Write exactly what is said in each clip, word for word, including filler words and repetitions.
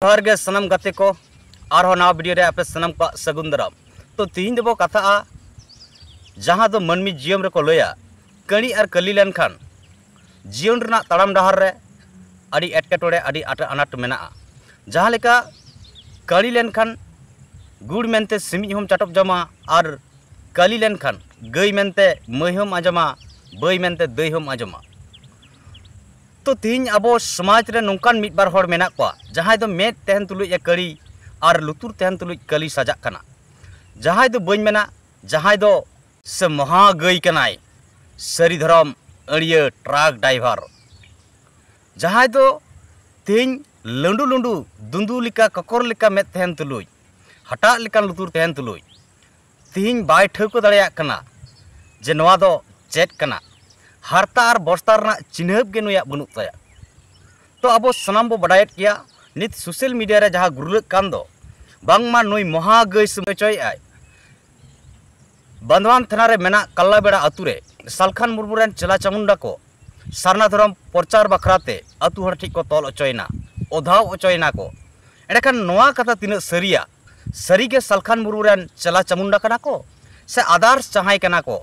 ᱡᱚᱦᱟᱨ ᱜᱮ ᱥᱟᱱᱟᱢ ᱜᱟᱛᱮ ᱠᱚ, ᱟᱨᱦᱚᱸ ᱱᱟᱣᱟ ᱵᱷᱤᱰᱤᱭᱳ ᱨᱮ ᱟᱯᱮ ᱥᱟᱱᱟᱢ ᱠᱚᱣᱟᱜ ᱥᱟᱹᱜᱩᱱ ᱫᱟᱨᱟᱢ᱾ ᱛᱚ, ᱛᱤᱦᱤᱧ ᱫᱚᱵᱚ ᱠᱟᱛᱷᱟᱜᱼᱟ, ᱡᱟᱦᱟᱸ ᱫᱚ ᱢᱟᱹᱱᱢᱤ ᱡᱤᱭᱚᱱ ᱨᱮᱠᱚ ᱞᱟᱹᱭᱟ, ᱠᱟᱹᱲᱤ ᱟᱨ ᱠᱟᱹᱞᱤ ᱞᱮᱱᱠᱷᱟᱱ ᱡᱤᱭᱚᱱ ᱨᱮᱱᱟᱜ ᱛᱟᱲᱟᱢ ᱰᱟᱦᱟᱨ ᱨᱮ ᱟᱹᱰᱤ ᱮᱴᱠᱮᱴᱚᱬᱮ, ᱟᱹᱰᱤ ᱟᱴ-, ᱟᱱᱟᱴ ᱢᱮᱱᱟᱜᱼᱟ᱾ ᱡᱟᱦᱟᱸ ᱞᱮᱠᱟ ᱠᱟᱹᱲᱤ ᱞᱮᱱᱠᱷᱟᱱ ᱜᱩᱲ ᱢᱮᱱᱛᱮ ᱥᱤᱢᱤᱡ ᱦᱚᱸᱢ ᱪᱟᱴᱚᱯ ᱡᱚᱢᱟ, ᱟᱨ ᱠᱟᱹᱞᱤ ᱞᱮᱱᱠᱷᱟᱱ ᱜᱟᱹᱭ ᱢᱮᱱᱛᱮ ᱢᱟᱹᱭ ᱦᱚᱸᱢ ᱟᱸᱡᱚᱢᱟ, ᱵᱟᱹᱭ ᱢᱮᱱᱛᱮ ᱫᱟᱹᱭ ᱦᱚᱸᱢ ᱟᱸᱡᱚᱢᱟ᱾ ᱛᱚ, ᱛᱤᱦᱤᱧ ᱟᱵᱚ ᱥᱚᱢᱟᱡᱽ ᱨᱮ ᱱᱚᱝᱠᱟᱱ ᱢᱤᱫ ᱵᱟᱨ ᱦᱚᱲ ᱢᱮᱱᱟᱜ ᱠᱚᱣᱟ, ᱡᱟᱦᱟᱸᱭ ᱫᱚ ᱢᱮᱫ ᱛᱟᱦᱮᱱ ᱛᱩᱞᱩᱡ ᱮ ᱠᱟᱹᱲᱤ ᱟᱨ ᱞᱩᱛᱩᱨ ᱛᱟᱦᱮᱱ ᱛᱩᱞᱩᱡ ᱠᱟᱹᱞᱤ ᱥᱟᱡᱟᱜ ᱠᱟᱱᱟ᱾ ᱡᱟᱦᱟᱸᱭ ᱫᱚ ᱵᱟᱹᱧ ᱢᱮᱱᱟ, ᱡᱟᱦᱟᱸᱭ ᱫᱚ ᱥᱮ ᱢᱚᱦᱟ ᱜᱟᱹᱭ ᱠᱟᱱᱟᱭ, ᱥᱟᱹᱨᱤ ᱫᱷᱚᱨᱚᱢ ᱟᱹᱲᱤᱭᱟᱹ ᱴᱨᱟᱠ ᱰᱨᱟᱭᱵᱷᱟᱨ, ᱡᱟᱦᱟᱸᱭ ᱫᱚ ᱛᱮᱦᱮᱧ ᱞᱟᱹᱸᱰᱩ ᱞᱩᱸᱰᱩ ᱫᱩᱸᱫᱩ ᱞᱮᱠᱟ, ᱠᱚᱠᱚᱨ ᱞᱮᱠᱟ ᱢᱮᱫ ᱛᱟᱦᱮᱱ ᱛᱩᱞᱩᱡ, ᱦᱟᱴᱟᱜ ᱞᱮᱠᱟᱱ ᱞᱩᱛᱩᱨ ᱛᱟᱦᱮᱱ ᱛᱩᱞᱩᱡ, ᱛᱮᱦᱮᱧ ᱵᱟᱭ ᱴᱷᱟᱹᱣᱠᱟᱹ ᱫᱟᱲᱮᱭᱟᱜ ᱠᱟᱱᱟ ᱡᱮ ᱱᱚᱣᱟ ᱫᱚ ᱪᱮᱫ ᱠᱟᱱᱟ᱾ ᱦᱟᱨᱛᱟ ᱟᱨ ᱵᱚᱥᱛᱟ ᱨᱮᱱᱟᱜ ᱪᱤᱱᱦᱟᱹᱯ ᱜᱮ ᱱᱩᱭᱟᱜ ᱵᱟᱹᱱᱩᱜ ᱛᱟᱭᱟ᱾ ᱛᱚ, ᱟᱵᱚ ᱥᱟᱱᱟᱢ ᱵᱚ ᱵᱟᱰᱟᱭᱮᱫ ᱜᱮᱭᱟ, ᱱᱤᱛ ᱥᱳᱥᱟᱞ ᱢᱤᱰᱤᱭᱟ ᱨᱮ ᱡᱟᱦᱟᱸ ᱜᱩᱨᱞᱟᱹᱜ ᱠᱟᱱ ᱫᱚ, ᱵᱟᱝᱢᱟ ᱱᱩᱭ ᱢᱚᱦᱟ ᱜᱟᱹᱭ ᱥᱩᱢ ᱦᱚᱪᱚᱭᱮᱫ ᱟᱭ᱾ ᱵᱟᱸᱫᱷᱣᱟᱱ ᱛᱷᱟᱱᱟ ᱨᱮ ᱢᱮᱱᱟᱜ ᱠᱟᱞᱞᱟᱵᱮᱲᱟ ᱟᱹᱛᱩ ᱨᱮ ᱥᱟᱞᱠᱷᱟᱱ ᱢᱩᱨᱢᱩ ᱨᱮᱱ ᱪᱮᱞᱟ ᱪᱟᱢᱩᱱᱰᱟ ᱠᱚ ᱥᱟᱨᱱᱟ ᱫᱷᱚᱨᱚᱢ ᱯᱨᱚᱪᱟᱨ ᱵᱟᱠᱷᱨᱟ ᱛᱮ ᱟᱹᱛᱩ ᱦᱚᱲ ᱴᱷᱮᱱ ᱠᱚ ᱛᱚᱞ ᱦᱚᱪᱚᱭᱮᱱᱟ, ᱚᱫᱷᱟᱣ ᱦᱚᱪᱚᱭᱮᱱᱟ ᱠᱚ᱾ ᱮᱸᱰᱮᱠᱷᱟᱱ ᱱᱚᱣᱟ ᱠᱟᱛᱷᱟ ᱛᱤᱱᱟᱹᱜ ᱥᱟᱹᱨᱤᱭᱟ? ᱥᱟᱹᱨᱤᱜᱮ ᱥᱟᱞᱠᱷᱟᱱ ᱢᱩᱨᱢᱩ ᱨᱮᱱ ᱪᱮᱞᱟ ᱪᱟᱢᱩᱱᱰᱟ ᱠᱟᱱᱟ ᱠᱚ ᱥᱮ others ᱡᱟᱦᱟᱸᱭ ᱠᱟᱱᱟ ᱠᱚ?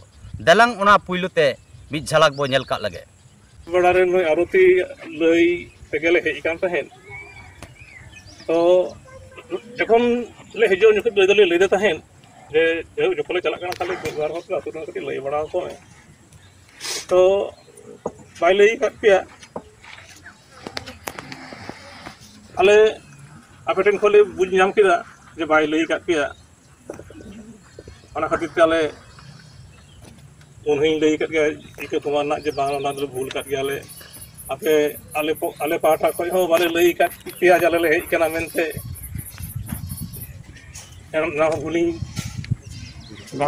ᱫᱮᱞᱟᱝ ᱚᱱᱟ ᱯᱩᱭᱞᱩ ᱛᱮ ᱢᱤᱫ ᱡᱷᱟᱞᱟᱠ ᱵᱚ ᱧᱮᱞ ᱠᱟᱜ ᱞᱮᱜᱮ᱾ ᱵᱮᱲᱟ ᱨᱮ ᱱᱩᱭ ᱟᱨᱚᱛᱤ ᱞᱟᱹᱭ ᱛᱮᱜᱮ ᱞᱮ ᱦᱮᱡ ᱟᱠᱟᱱ ᱛᱟᱦᱮᱸᱫ᱾ ᱛᱚ ᱡᱚᱠᱷᱚᱱ ᱞᱮ ᱦᱤᱡᱩᱜᱼᱟ, ᱩᱱ ᱡᱚᱠᱷᱚᱱ ᱞᱟᱹᱭ ᱫᱚᱞᱮ ᱞᱟᱹᱭᱫᱟ ᱛᱟᱦᱮᱸᱫ ᱡᱮ, ᱡᱟᱭᱦᱳᱠ, ᱡᱚᱠᱷᱚᱱ ᱞᱮ ᱪᱟᱞᱟᱜ ᱠᱟᱱᱟ, ᱛᱟᱦᱞᱮ ᱢᱤᱫ ᱵᱟᱨ ᱦᱚᱲ ᱠᱚ ᱟᱹᱛᱩ ᱨᱮᱱ ᱠᱟᱹᱴᱤᱡ ᱞᱟᱹᱭ ᱵᱟᱲᱟ ᱟᱠᱚ ᱢᱮ᱾ ᱛᱚ ᱵᱟᱭ ᱞᱟᱹᱭ ᱟᱠᱟᱫ ᱯᱮᱭᱟ᱾ ᱟᱞᱮ ᱟᱯᱮ ᱴᱷᱮᱱ ᱠᱷᱚᱱ ᱞᱮ ᱵᱩᱡᱽ ᱧᱟᱢ ᱠᱮᱫᱟ ᱡᱮ ᱵᱟᱭ ᱞᱟᱹᱭ ᱟᱠᱟᱫ ᱯᱮᱭᱟ᱾ ᱚᱱᱟ ᱠᱷᱟᱹᱛᱤᱨ ᱛᱮ ᱟᱞᱮ ᱩᱱ ᱦᱚᱸᱧ ᱞᱟᱹᱭ ᱟᱠᱟᱫ ᱜᱮᱭᱟ ᱤᱠᱟᱹ ᱛᱚᱢᱟ ᱨᱮᱱᱟᱜ ᱡᱮ ᱵᱟᱝ, ᱚᱱᱟ ᱫᱚᱞᱮ ᱵᱷᱩᱞ ᱟᱠᱟᱫ ᱜᱮᱭᱟᱞᱮ᱾ ᱟᱯᱮ ᱟᱞᱮ ᱯᱚ-, ᱟᱞᱮ ᱯᱟᱦᱴᱟ ᱠᱷᱚᱱ ᱦᱚᱸ ᱵᱟᱞᱮ ᱞᱟᱹᱭ ᱟᱠᱟᱫ ᱯᱮᱭᱟ ᱡᱮ ᱟᱞᱮ ᱞᱮ ᱦᱮᱡ ᱟᱠᱟᱱᱟ ᱢᱮᱱᱛᱮ᱾ ᱮᱱ ᱚᱱᱟ ᱦᱚᱸ ᱵᱷᱩᱞᱤᱧ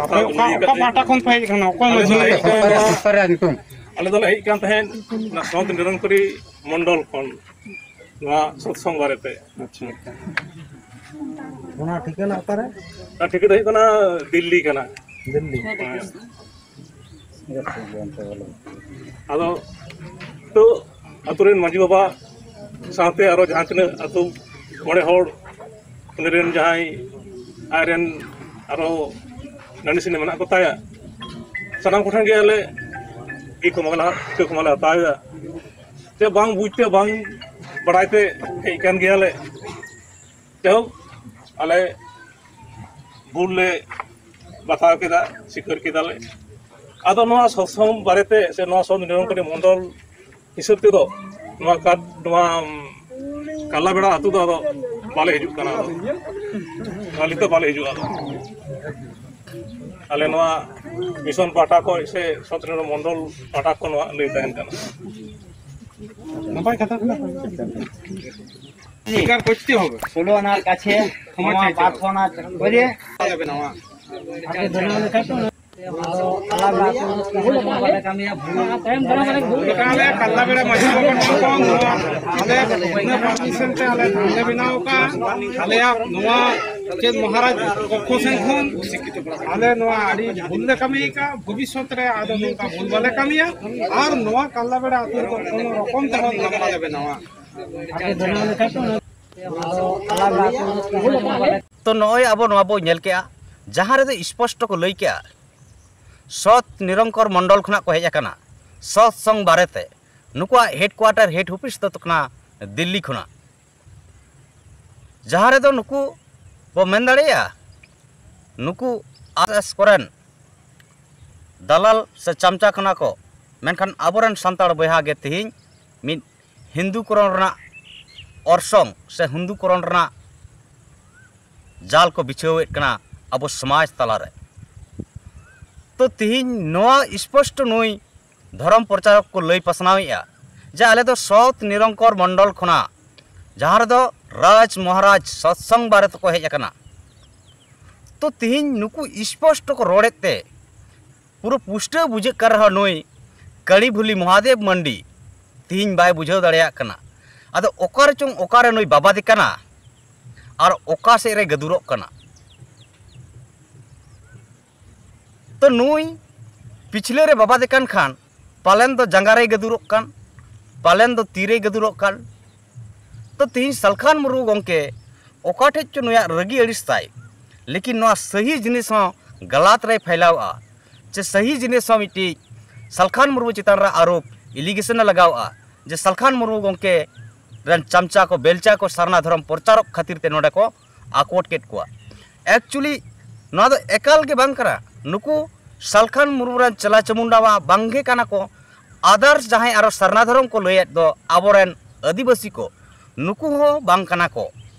ᱟᱯᱮ ᱚᱠᱟ, ᱞᱟᱹᱭ ᱟᱠᱟᱫ ᱚᱠᱟ ᱜᱮᱭᱟ᱾ ᱯᱟᱦᱴᱟ ᱠᱷᱚᱱ ᱯᱮ ᱦᱮᱡ ᱟᱠᱟᱱᱟ? ᱚᱠᱚᱭ ᱟᱞᱮ ᱢᱟᱹᱡᱷᱤ ᱫᱚᱞᱮ ᱞᱟᱹᱭ ᱦᱮᱡ ᱟᱠᱟᱫ ᱟᱠᱟᱱᱟ? ᱯᱮᱭᱟ᱾ ᱚᱠᱟᱨᱮ ᱧᱩᱛᱩᱢ? ᱟᱞᱮ ᱫᱚᱞᱮ ᱦᱮᱡ ᱟᱠᱟᱱ ᱛᱟᱦᱮᱸᱫ ᱚᱱᱟ ᱥᱚᱱᱛ ᱱᱤᱨᱚᱱᱠᱩᱨᱤ ᱢᱚᱱᱰᱚᱞ ᱠᱷᱚᱱ᱾ ᱱᱚᱣᱟ ᱥᱚᱛᱥᱚᱝᱜ ᱵᱟᱨᱮᱛᱮ᱾ ᱟᱪᱪᱷᱟ᱾ ᱚᱱᱟ ᱴᱷᱤᱠᱟᱹᱱᱟ ᱚᱠᱟᱨᱮ? ᱚᱱᱟ ᱴᱷᱤᱠᱟᱹᱱᱟ ᱦᱩᱭᱩᱜ ᱠᱟᱱᱟ ᱫᱤᱞᱞᱤ ᱠᱟᱱᱟ᱾ ᱫᱤᱞᱞᱤ? ᱦᱮᱸ᱾ ᱟᱫᱚ ᱛᱚ ᱟᱛᱳ ᱨᱮᱱ ᱢᱟᱹᱡᱷᱤ ᱵᱟᱵᱟ ᱥᱟᱶᱛᱮ ᱟᱨᱚ ᱡᱟᱦᱟᱸ ᱛᱤᱱᱟᱹᱜ ᱟᱛᱳ ᱢᱚᱬᱮ ᱦᱚᱲ, ᱩᱱᱤ ᱨᱮᱱ ᱡᱟᱦᱟᱸᱭ ᱟᱡ ᱨᱮᱱ ᱟᱨᱚ ᱱᱟᱹᱱᱤ ᱥᱤᱱᱤ ᱢᱮᱱᱟᱜ ᱠᱚ ᱛᱟᱭᱟ, ᱥᱟᱱᱟᱢ ᱠᱚᱴᱷᱮᱱ ᱜᱮ ᱟᱞᱮ ᱤᱠᱟᱹ ᱠᱚᱢᱟ ᱞᱮ, ᱤᱠᱟᱹ ᱠᱚᱢᱟ ᱞᱮ ᱦᱟᱛᱟᱣ ᱮᱫᱟ᱾ ᱪᱮ ᱵᱟᱝ ᱵᱩᱡᱽ ᱛᱮ, ᱵᱟᱝ ᱵᱟᱲᱟᱭ ᱛᱮ ᱦᱮᱡ ᱠᱟᱱ ᱜᱮᱭᱟᱞᱮ᱾ ᱡᱟᱭᱦᱳᱠ, ᱟᱞᱮ ᱵᱷᱩᱞ ᱞᱮ ᱵᱟᱛᱟᱣ ᱠᱮᱫᱟ, ᱥᱤᱠᱟᱹᱨ ᱠᱮᱫᱟᱞᱮ᱾ ᱟᱫᱚ ᱱᱚᱣᱟ ᱥᱚᱛᱥᱚᱝ ᱵᱟᱨᱮᱛᱮ ᱥᱮ ᱱᱚᱣᱟ ᱥᱚᱛ ᱱᱤᱨᱚᱝᱠᱟᱨᱤ ᱢᱚᱱᱰᱚᱞ ᱦᱤᱥᱟᱹᱵ ᱛᱮᱫᱚ ᱱᱚᱣᱟ ᱠᱟᱫ-, ᱱᱚᱣᱟ ᱠᱟᱞᱞᱟ ᱵᱮᱲᱟ ᱟᱹᱛᱩ ᱫᱚ ᱟᱫᱚ ᱵᱟᱞᱮ ᱦᱤᱡᱩᱜ ᱠᱟᱱᱟ᱾ ᱟᱫᱚ ᱱᱚᱣᱟ ᱞᱤᱛᱟᱹ ᱵᱟᱞᱮ ᱦᱤᱡᱩᱜᱼᱟ᱾ ᱟᱫᱚ ᱟᱞᱮ ᱱᱚᱣᱟ ᱢᱤᱥᱚᱱ ᱯᱟᱦᱴᱟ ᱠᱷᱚᱱ ᱥᱮ ᱥᱚᱛ ᱱᱤᱨᱚᱝᱠᱟᱨᱤ ᱢᱚᱱᱰᱚᱞ ᱯᱟᱦᱴᱟ ᱠᱷᱚᱱ ᱱᱚᱣᱟ ᱞᱟᱹᱭ ᱛᱟᱦᱮᱱ ᱠᱟᱱᱟ᱾ ᱱᱟᱯᱟᱭ ᱠᱟᱛᱷᱟ ᱠᱟᱱᱟ᱾ স্বীকার করতে হবে। ষোলো আনার কাছে ক্ষমা ক্ষমা চাইতে হবে। প্রার্থনা করে। তাহলে হবে না, মা। ᱟᱯᱮ ᱫᱚ ᱱᱚᱣᱟ ᱞᱮᱠᱟ ᱛᱚ ᱟᱞᱟᱜᱽ ᱟᱹᱛᱩ ᱨᱮ ᱠᱟᱹᱢᱤᱭᱟ, ᱵᱷᱩᱞ᱾ ᱚᱱᱠᱟ ᱟᱞᱮ ᱠᱟᱞᱞᱟᱵᱮᱲᱟ ᱢᱟᱹᱡᱷᱤ ᱵᱟᱵᱟ ᱴᱷᱮᱱ ᱠᱷᱚᱱ ᱱᱚᱣᱟ ᱟᱞᱮ ᱵᱤᱱᱟᱹ ᱯᱟᱨᱢᱤᱥᱚᱱ ᱛᱮ ᱟᱞᱮ ᱫᱷᱚᱨᱱᱟ ᱞᱮ ᱵᱮᱱᱟᱣ ᱟᱠᱟᱫᱼᱟ᱾ ᱟᱞᱮᱭᱟᱜ ᱱᱚᱣᱟ ᱪᱮᱫ ᱢᱚᱦᱟᱨᱟᱡᱽ ᱯᱚᱠᱠᱷᱚ ᱥᱮᱱ ᱠᱷᱚᱱ ᱟᱞᱮ ᱱᱚᱣᱟ ᱟᱹᱰᱤ ᱵᱷᱩᱞ ᱞᱮ ᱠᱟᱹᱢᱤ ᱟᱠᱟᱫᱼᱟ᱾ ᱵᱷᱚᱵᱤᱥᱥᱚᱛ ᱨᱮ ᱟᱫᱚ ᱱᱚᱝᱠᱟ ᱵᱷᱩᱞ ᱵᱟᱞᱮ ᱠᱟᱹᱢᱤᱭᱟ᱾ ᱟᱨ ᱱᱚᱣᱟ ᱠᱟᱞᱞᱟᱵᱮᱲᱟ ᱟᱹᱛᱩ ᱨᱮᱫᱚ ᱠᱳᱱᱳ ᱨᱚᱠᱚᱢ ᱛᱮᱦᱚᱸ ᱫᱷᱚᱨᱱᱟ ᱵᱟᱞᱮ ᱵᱮᱱᱟᱣᱟ᱾ ᱟᱯᱮ ᱫᱚ ᱱᱚᱣᱟ ᱞᱮᱠᱟ ᱛᱚ ᱟᱞᱟᱜᱽ ᱟᱹᱛᱩ ᱨᱮ ᱠᱟᱹᱢᱤᱭᱟ, ᱵᱷᱩᱞ᱾ ᱛᱚ ᱱᱚᱜᱼᱚᱭ ᱟᱵᱚ ᱱᱚᱣᱟ ᱵᱚ ᱧᱮᱞ ᱠᱮᱜᱼᱟ, ᱡᱟᱦᱟᱸ ᱨᱮᱫᱚ ᱥᱯᱚᱥᱴᱚ ᱠᱚ ᱞᱟᱹᱭ ᱠᱮᱜᱼᱟ, ᱥᱚᱛ ᱱᱤᱨᱚᱝᱠᱚᱨ ᱢᱚᱱᱰᱚᱞ ᱠᱷᱚᱱᱟᱜ ᱠᱚ ᱦᱮᱡ ᱟᱠᱟᱱᱟ ᱥᱚᱛ ᱥᱚᱝ ᱵᱟᱨᱮᱛᱮ᱾ ᱱᱩᱠᱩᱣᱟᱜ ᱦᱮᱰᱠᱩᱣᱟᱴᱟᱨ, ᱦᱮᱰ ᱚᱯᱷᱤᱥ ᱫᱚ ᱠᱟᱱᱟ ᱫᱤᱞᱞᱤ ᱠᱷᱚᱱᱟᱜ᱾ ᱡᱟᱦᱟᱸ ᱨᱮᱫᱚ ᱱᱩᱠᱩ ᱵᱚ ᱢᱮᱱ ᱫᱟᱲᱮᱭᱟᱜᱼᱟ, ᱱᱩᱠᱩ ᱟᱨ ᱮᱥ ᱠᱚᱨᱮᱱ ᱫᱟᱞᱟᱞ ᱥᱮ ᱪᱟᱢᱪᱟ ᱠᱟᱱᱟ ᱠᱚ, ᱢᱮᱱᱠᱷᱟᱱ ᱟᱵᱚᱨᱮᱱ ᱥᱟᱱᱛᱟᱲ ᱵᱚᱭᱦᱟ ᱜᱮ ᱛᱮᱦᱮᱧ ᱢᱤᱫ ᱦᱤᱱᱫᱩ ᱠᱚᱨᱚᱱ ᱨᱮᱱᱟᱜ ᱚᱨᱥᱚᱝ ᱥᱮ ᱦᱤᱱᱫᱩ ᱠᱚᱨᱚᱱ ᱨᱮᱱᱟᱜ ᱡᱟᱞ ᱠᱚ ᱵᱤᱪᱷᱟᱹᱣᱮᱫ ᱠᱟᱱᱟ ᱟᱵᱚ ᱥᱚᱢᱟᱡᱽ ᱛᱟᱞᱟᱨᱮ᱾ ᱛᱚ ᱛᱮᱦᱮᱧ ᱱᱚᱣᱟ ᱥᱯᱚᱥᱴᱚ ᱱᱩᱭ ᱫᱷᱚᱨᱚᱢ ᱯᱨᱚᱪᱟᱨᱚᱠ ᱠᱚ ᱞᱟᱹᱭ ᱯᱟᱥᱱᱟᱣᱮᱫᱼᱟ ᱡᱮ ᱟᱞᱮ ᱫᱚ ᱥᱚᱛ ᱱᱤᱨᱚᱝᱠᱚᱨ ᱢᱚᱱᱰᱚᱞ ᱠᱷᱚᱱᱟᱜ, ᱡᱟᱦᱟᱸ ᱨᱮᱫᱚ ᱨᱟᱡᱽ ᱢᱚᱦᱟᱨᱟᱡᱽ ᱥᱚᱛᱥᱚᱝ ᱵᱟᱨᱮ ᱛᱮᱠᱚ ᱦᱮᱡ ᱟᱠᱟᱱᱟ᱾ ᱛᱚ ᱛᱮᱦᱮᱧ ᱱᱩᱠᱩ ᱥᱯᱚᱥᱴᱚ ᱠᱚ ᱨᱚᱲᱮᱫ ᱛᱮ ᱯᱩᱨᱟᱹ ᱯᱩᱥᱴᱟᱹᱣ ᱵᱩᱡᱷᱟᱹᱜ ᱠᱟᱱ ᱨᱮᱦᱚᱸ, ᱱᱩᱭ ᱠᱟᱹᱲᱤᱵᱷᱩᱞᱤ ᱢᱚᱦᱟᱫᱮᱵ ᱢᱟᱱᱰᱤ ᱛᱮᱦᱮᱧ ᱵᱟᱭ ᱵᱩᱡᱷᱟᱹᱣ ᱫᱟᱲᱮᱭᱟᱜ ᱠᱟᱱᱟ᱾ ᱟᱫᱚ ᱚᱠᱟ ᱨᱮᱪᱚᱝ ᱚᱠᱟᱨᱮ ᱱᱩᱭ ᱵᱟᱵᱟᱫᱮ ᱠᱟᱱᱟ ᱟᱨ ᱚᱠᱟ ᱥᱮᱫ ᱨᱮ ᱜᱟᱹᱫᱩᱨᱚᱜ ᱠᱟᱱᱟ᱾ ᱛᱚ ᱱᱩᱭ ᱯᱤᱪᱷᱞᱟᱹ ᱨᱮ ᱵᱟᱵᱟᱫᱮ ᱠᱟᱱ ᱠᱷᱟᱱ ᱯᱟᱞᱮᱱ ᱫᱚ ᱡᱟᱸᱜᱟ ᱨᱮᱭ ᱜᱟᱹᱫᱩᱨᱚᱜ ᱠᱟᱱ, ᱯᱟᱞᱮᱱ ᱫᱚ ᱛᱤ ᱨᱮᱭ ᱜᱟᱹᱫᱩᱨᱚᱜ ᱠᱟᱱ᱾ ᱛᱚ ᱛᱮᱦᱮᱧ ᱥᱟᱞᱠᱷᱟᱱ ᱢᱩᱨᱢᱩ ᱜᱚᱢᱠᱮ ᱚᱠᱟ ᱴᱷᱮᱡ ᱪᱚ ᱱᱩᱭᱟᱜ ᱨᱟᱹᱜᱤ ᱟᱹᱲᱤᱥ ᱛᱟᱭ, ᱞᱮᱠᱤᱱ ᱱᱚᱣᱟ ᱥᱟᱹᱦᱤ ᱡᱤᱱᱤᱥ ᱦᱚᱸ ᱜᱟᱞᱟᱛ ᱨᱮᱭ ᱯᱷᱟᱭᱞᱟᱣᱟ, ᱪᱮ ᱥᱟᱹᱦᱤ ᱡᱤᱱᱤᱥ ᱦᱚᱸ ᱢᱤᱫᱴᱤᱡ ᱥᱟᱞᱠᱷᱟᱱ ᱢᱩᱨᱢᱩ ᱪᱮᱛᱟᱱ ᱨᱮ ᱟᱨᱳᱯ, ᱮᱞᱤᱜᱮᱥᱚᱱ ᱮ ᱞᱟᱜᱟᱣᱟ ᱡᱮ ᱥᱟᱞᱠᱷᱟᱱ ᱢᱩᱨᱢᱩ ᱜᱚᱢᱠᱮ ᱨᱮᱱ ᱪᱟᱢᱪᱟ ᱠᱚ, ᱵᱮᱞᱪᱟ ᱠᱚ ᱥᱟᱨᱱᱟ ᱫᱷᱚᱨᱚᱢ ᱯᱨᱚᱪᱟᱨᱚᱠ ᱠᱷᱟᱹᱛᱤᱨ ᱛᱮ ᱱᱚᱰᱮ ᱠᱚ ᱟᱠᱚᱴ ᱠᱮᱫ ᱠᱚᱣᱟ᱾ ᱮᱠᱪᱩᱭᱮᱞᱤ ᱱᱚᱣᱟ ᱫᱚ ᱮᱠᱟᱞ ᱜᱮ ᱵᱟᱝ ᱠᱟᱱᱟ᱾ ᱱᱩᱠᱩ ᱥᱟᱞᱠᱷᱟᱱ ᱢᱩᱨᱢᱩ ᱨᱮᱱ ᱪᱮᱞᱟ ᱪᱟᱢᱩᱱᱰᱟ ᱢᱟ ᱵᱟᱝ ᱜᱮ ᱠᱟᱱᱟ ᱠᱚ᱾ ᱟᱫᱟᱨᱥ ᱡᱟᱦᱟᱸᱭ ᱟᱨᱚ ᱥᱟᱨᱱᱟ ᱫᱷᱚᱨᱚᱢ ᱠᱚ ᱞᱟᱹᱭᱮᱫ ᱫᱚ ᱟᱵᱚᱨᱮᱱ ᱟᱹᱫᱤᱵᱟᱹᱥᱤ ᱠᱚ, ᱱᱩᱠᱩ ᱦᱚᱸ ᱵᱟᱝ ᱠᱟᱱᱟ ᱠᱚ᱾